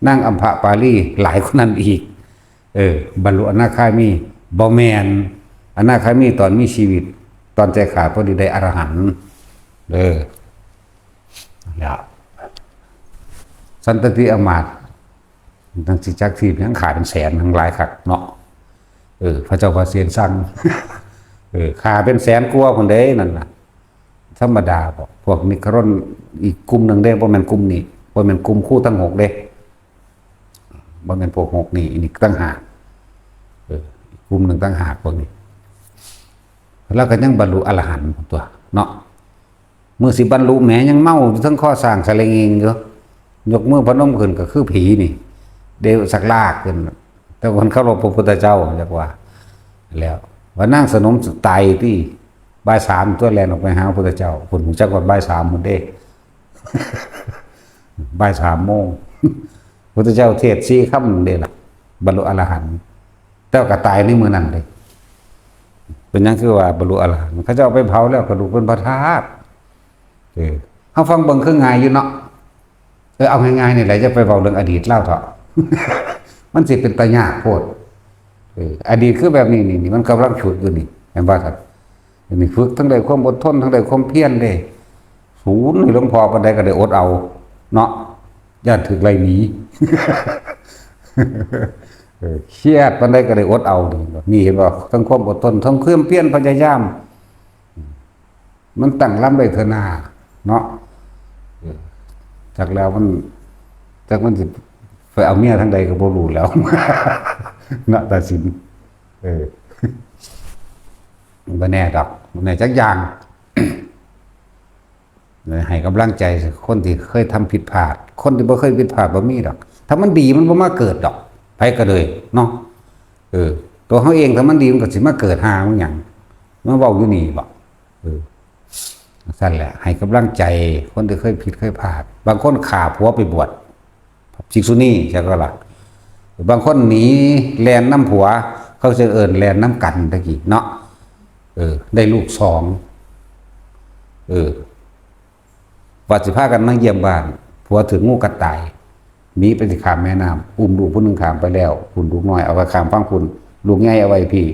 นางอัมพปาลีหลายกว่านั้นอีก เออ บรรลุอนาคามี บ่แม่น อนาคามีตอนมีชีวิต ตอนใจขาดพอดีได้อรหันต์ เออ แล้ว สันตติอมาตย์ ทั้งสิจักทีมยังฆ่าเป็นแสนทั้งหลายคักเนาะ เออ พระเจ้าพระเสียนสั่ง เออ ฆ่าเป็นแสนกว่าคนเด้นั่นน่ะ ธรรมดาบ่ พวกนิครนอีกกลุ่มหนึ่งเด้ บ่แม่นกลุ่มนี้ บ่แม่นกลุ่มครูทั้งหกเด้ บ่แม่นพวกหกนี่ อีกต่างหาก เออ อีกกลุ่มหนึ่งต่างหากพวกนี้ แล้วก็ยังบรรลุอรหันต์ตัวเนาะ มื้อสิบรรลุแหมยังเมาอยู่เทิงคอช้างสะเลงเองอยู่ ยกมือพนมขึ้นก็คือผีนี่ เดวสักลากขึ้น แต่คนเคารพพระพุทธเจ้าจักว่า แล้ว ว่านางสนมตายที่บ่ายสามตัวแล่นออกไปหาพระพุทธเจ้า เพิ่นฮู้จักว่าบ่ายสามพุ้นเด้ บ่ายสามโมง พุทธเจ้าเทศน์สี่คำเด้ล่ะ บรรลุอรหันต์ แต่ว่าก็ตายในมื้อนั้นเลย เป็นหยังคือว่าบรรลุอรหันต์ เขาเจ้าเอาไปเผาแล้วกระดูกเป็นพระธาตุ เออ เฮาฟังเบิ่งคือง่ายอยู่เนาะ เออ เอาง่ายๆนี่แหละ อย่าไปเว้าเรื่องอดีตลาวเถาะ มันสิเป็นตายากโพด เออ อดีตคือแบบนี้ นี่ นี่ มันกำลังฉุดอยู่นี่ เห็นบ่ครับ อันนี้ฝึกทั้งได้ความอดทน ทั้งได้ความเพียรเด้ สูนให้หลวงพ่อปานใดก็ได้อดเอา เนาะ ย่านถูกไล่หนี เออ เครียดปานใดก็ได้อดเอา นี่ เห็นบ่ ทั้งความอดทน ทั้งความเพียรพยายาม มันตั้งลำได้เทื่อหน้า เนาะ เออ จักแล้วมัน จักมันสิไปเอาเมียทางใดก็บ่รู้แล้ว เนาะ ตัดสิน เออ บ่แน่ดอก บ่แน่จักอย่าง ให้กำลังใจคนที่เคยทำผิดพลาด คนที่บ่เคยผิดพลาดบ่มีดอก ถ้ามันดีมันบ่มาเกิดดอก ไผก็เลยเนาะ เออ ตัวเฮาเองถ้ามันดีมันก็สิมาเกิดหามันหยัง มาเว้าอยู่นี่บ่ เออ ซั่นแหละ ให้กำลังใจคนที่เคยผิดเคยพลาด บางคนฆ่าผัวไปบวช ภิกษุณี จักว่าล่ะ บางคนหนีแล่นนำผัว เขาจะเอิ้นแล่นนำกันตะกี้เนาะ เออ ได้ลูกสอง เออ ว่าสิพากันมาเยี่ยมบ้าน ผัวถูกงูกัดตาย หนีไปสิข้ามแม่น้ำ อุ้มลูกผู้หนึ่งข้ามไปแล้ว พุ้นลูกน้อยเอาไว้ข้ามฝั่งพุ้น ลูกใหญ่เอาไว้พี้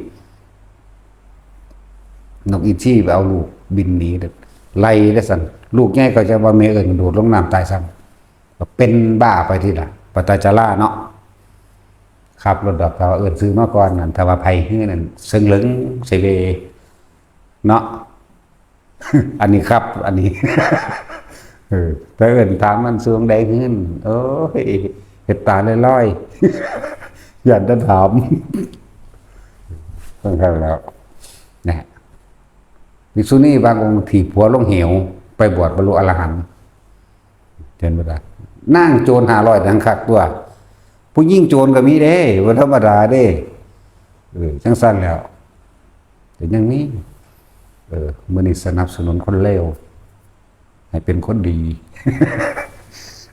นกอินทรีไปเอาลูกบินหนี ไล่ได้ซั่น ลูกใหญ่ก็จะว่าแม่เอิ้นกระโดดลงน้ำตายซ้ำ ก็เป็นบ้าไปทีละ ปตจจาราเนาะ ขับรถดอก ถ้าว่าเอิ้นชื่อมาก่อนนั่น ถ้าว่าไผหื้อนั่น เซิงเหลิงเซเว เนาะ อันนี้ครับ อันนี้ เออ ถ้าเอิ้นถามมันสูงใดหื้น โอ้ย เฮ็ดตาลอยๆ ย่านแต่ถาม ต้องทำแล้ว นะ ภิกษุณีบางองค์ถีบผัวลงเหว ไปบวชบรรลุอรหันต์ เห็นบ่ล่ะ นางโจรห้าร้อย ทั้งคักตัว ผู้หญิงโจรก็มีเด้ บ่ธรรมดาเด้ เออ จังซั่นแล้ว แต่ยังมี เออ มื้อนี้สนับสนุนคนเลว ให้เป็นคนดี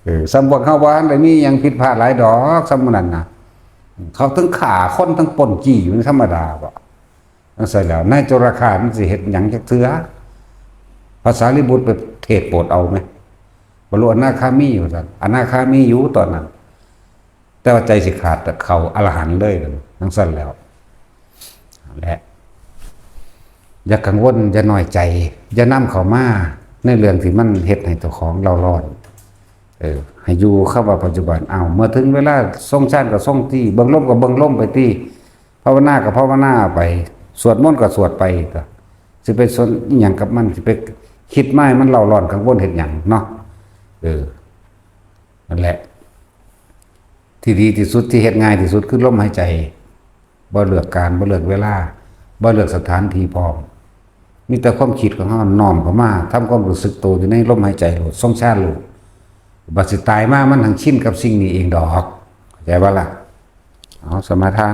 เออ ซ้ำพวกเฮาบ่ทันได้มีหยังผิดพลาดหลายดอก ซ้ำมื้อนั้นน่ะ เขาทั้งฆ่าคนทั้งปล้นจี้อยู่ มันธรรมดาบ่ จังซั่นแล้ว นายโจรฆาตมันสิเฮ็ดหยังจักเทื่อ พระสารีบุตรไปเทศน์โปรดเอาไหม บรรลุอนาคามีอยู่ซั่น อนาคามีอยู่ตอนนั้น แต่ว่าใจสิขาดแต่เข้าอรหันต์เลย จังซั่นแล้ว และ อย่ากังวล อย่าน้อยใจ อย่านำเข้ามาในเรื่องที่มันเฮ็ดให้เจ้าของเร่าร้อน เออ ให้อยู่คำว่าปัจจุบัน อ้าว เมื่อถึงเวลาทรงฌานก็ทรงที่ เบิ่งลมก็เบิ่งลมไปที่ ภาวนาก็ภาวนาไป สวดมนต์ก็สวดไป ก็สิไปสนอิหยังกับมัน สิไปคิดมาให้มันเร่าร้อนกังวลเฮ็ดหยังเนาะ เออ นั่นแหละ ที่ดีที่สุด ที่เฮ็ดง่ายที่สุดคือลมหายใจ บ่เลือกการ บ่เลือกเวลา บ่เลือกสถานที่พร้อม มีแต่ความคิดของเฮาน้อมเข้ามา ทำความรู้สึกตัวอยู่ในลมหายใจโลด ทรงฌานโลด บัดสิตายมามันหังชินกับสิ่งนี้เองดอก เข้าใจบ่ล่ะ เอาสมาทาน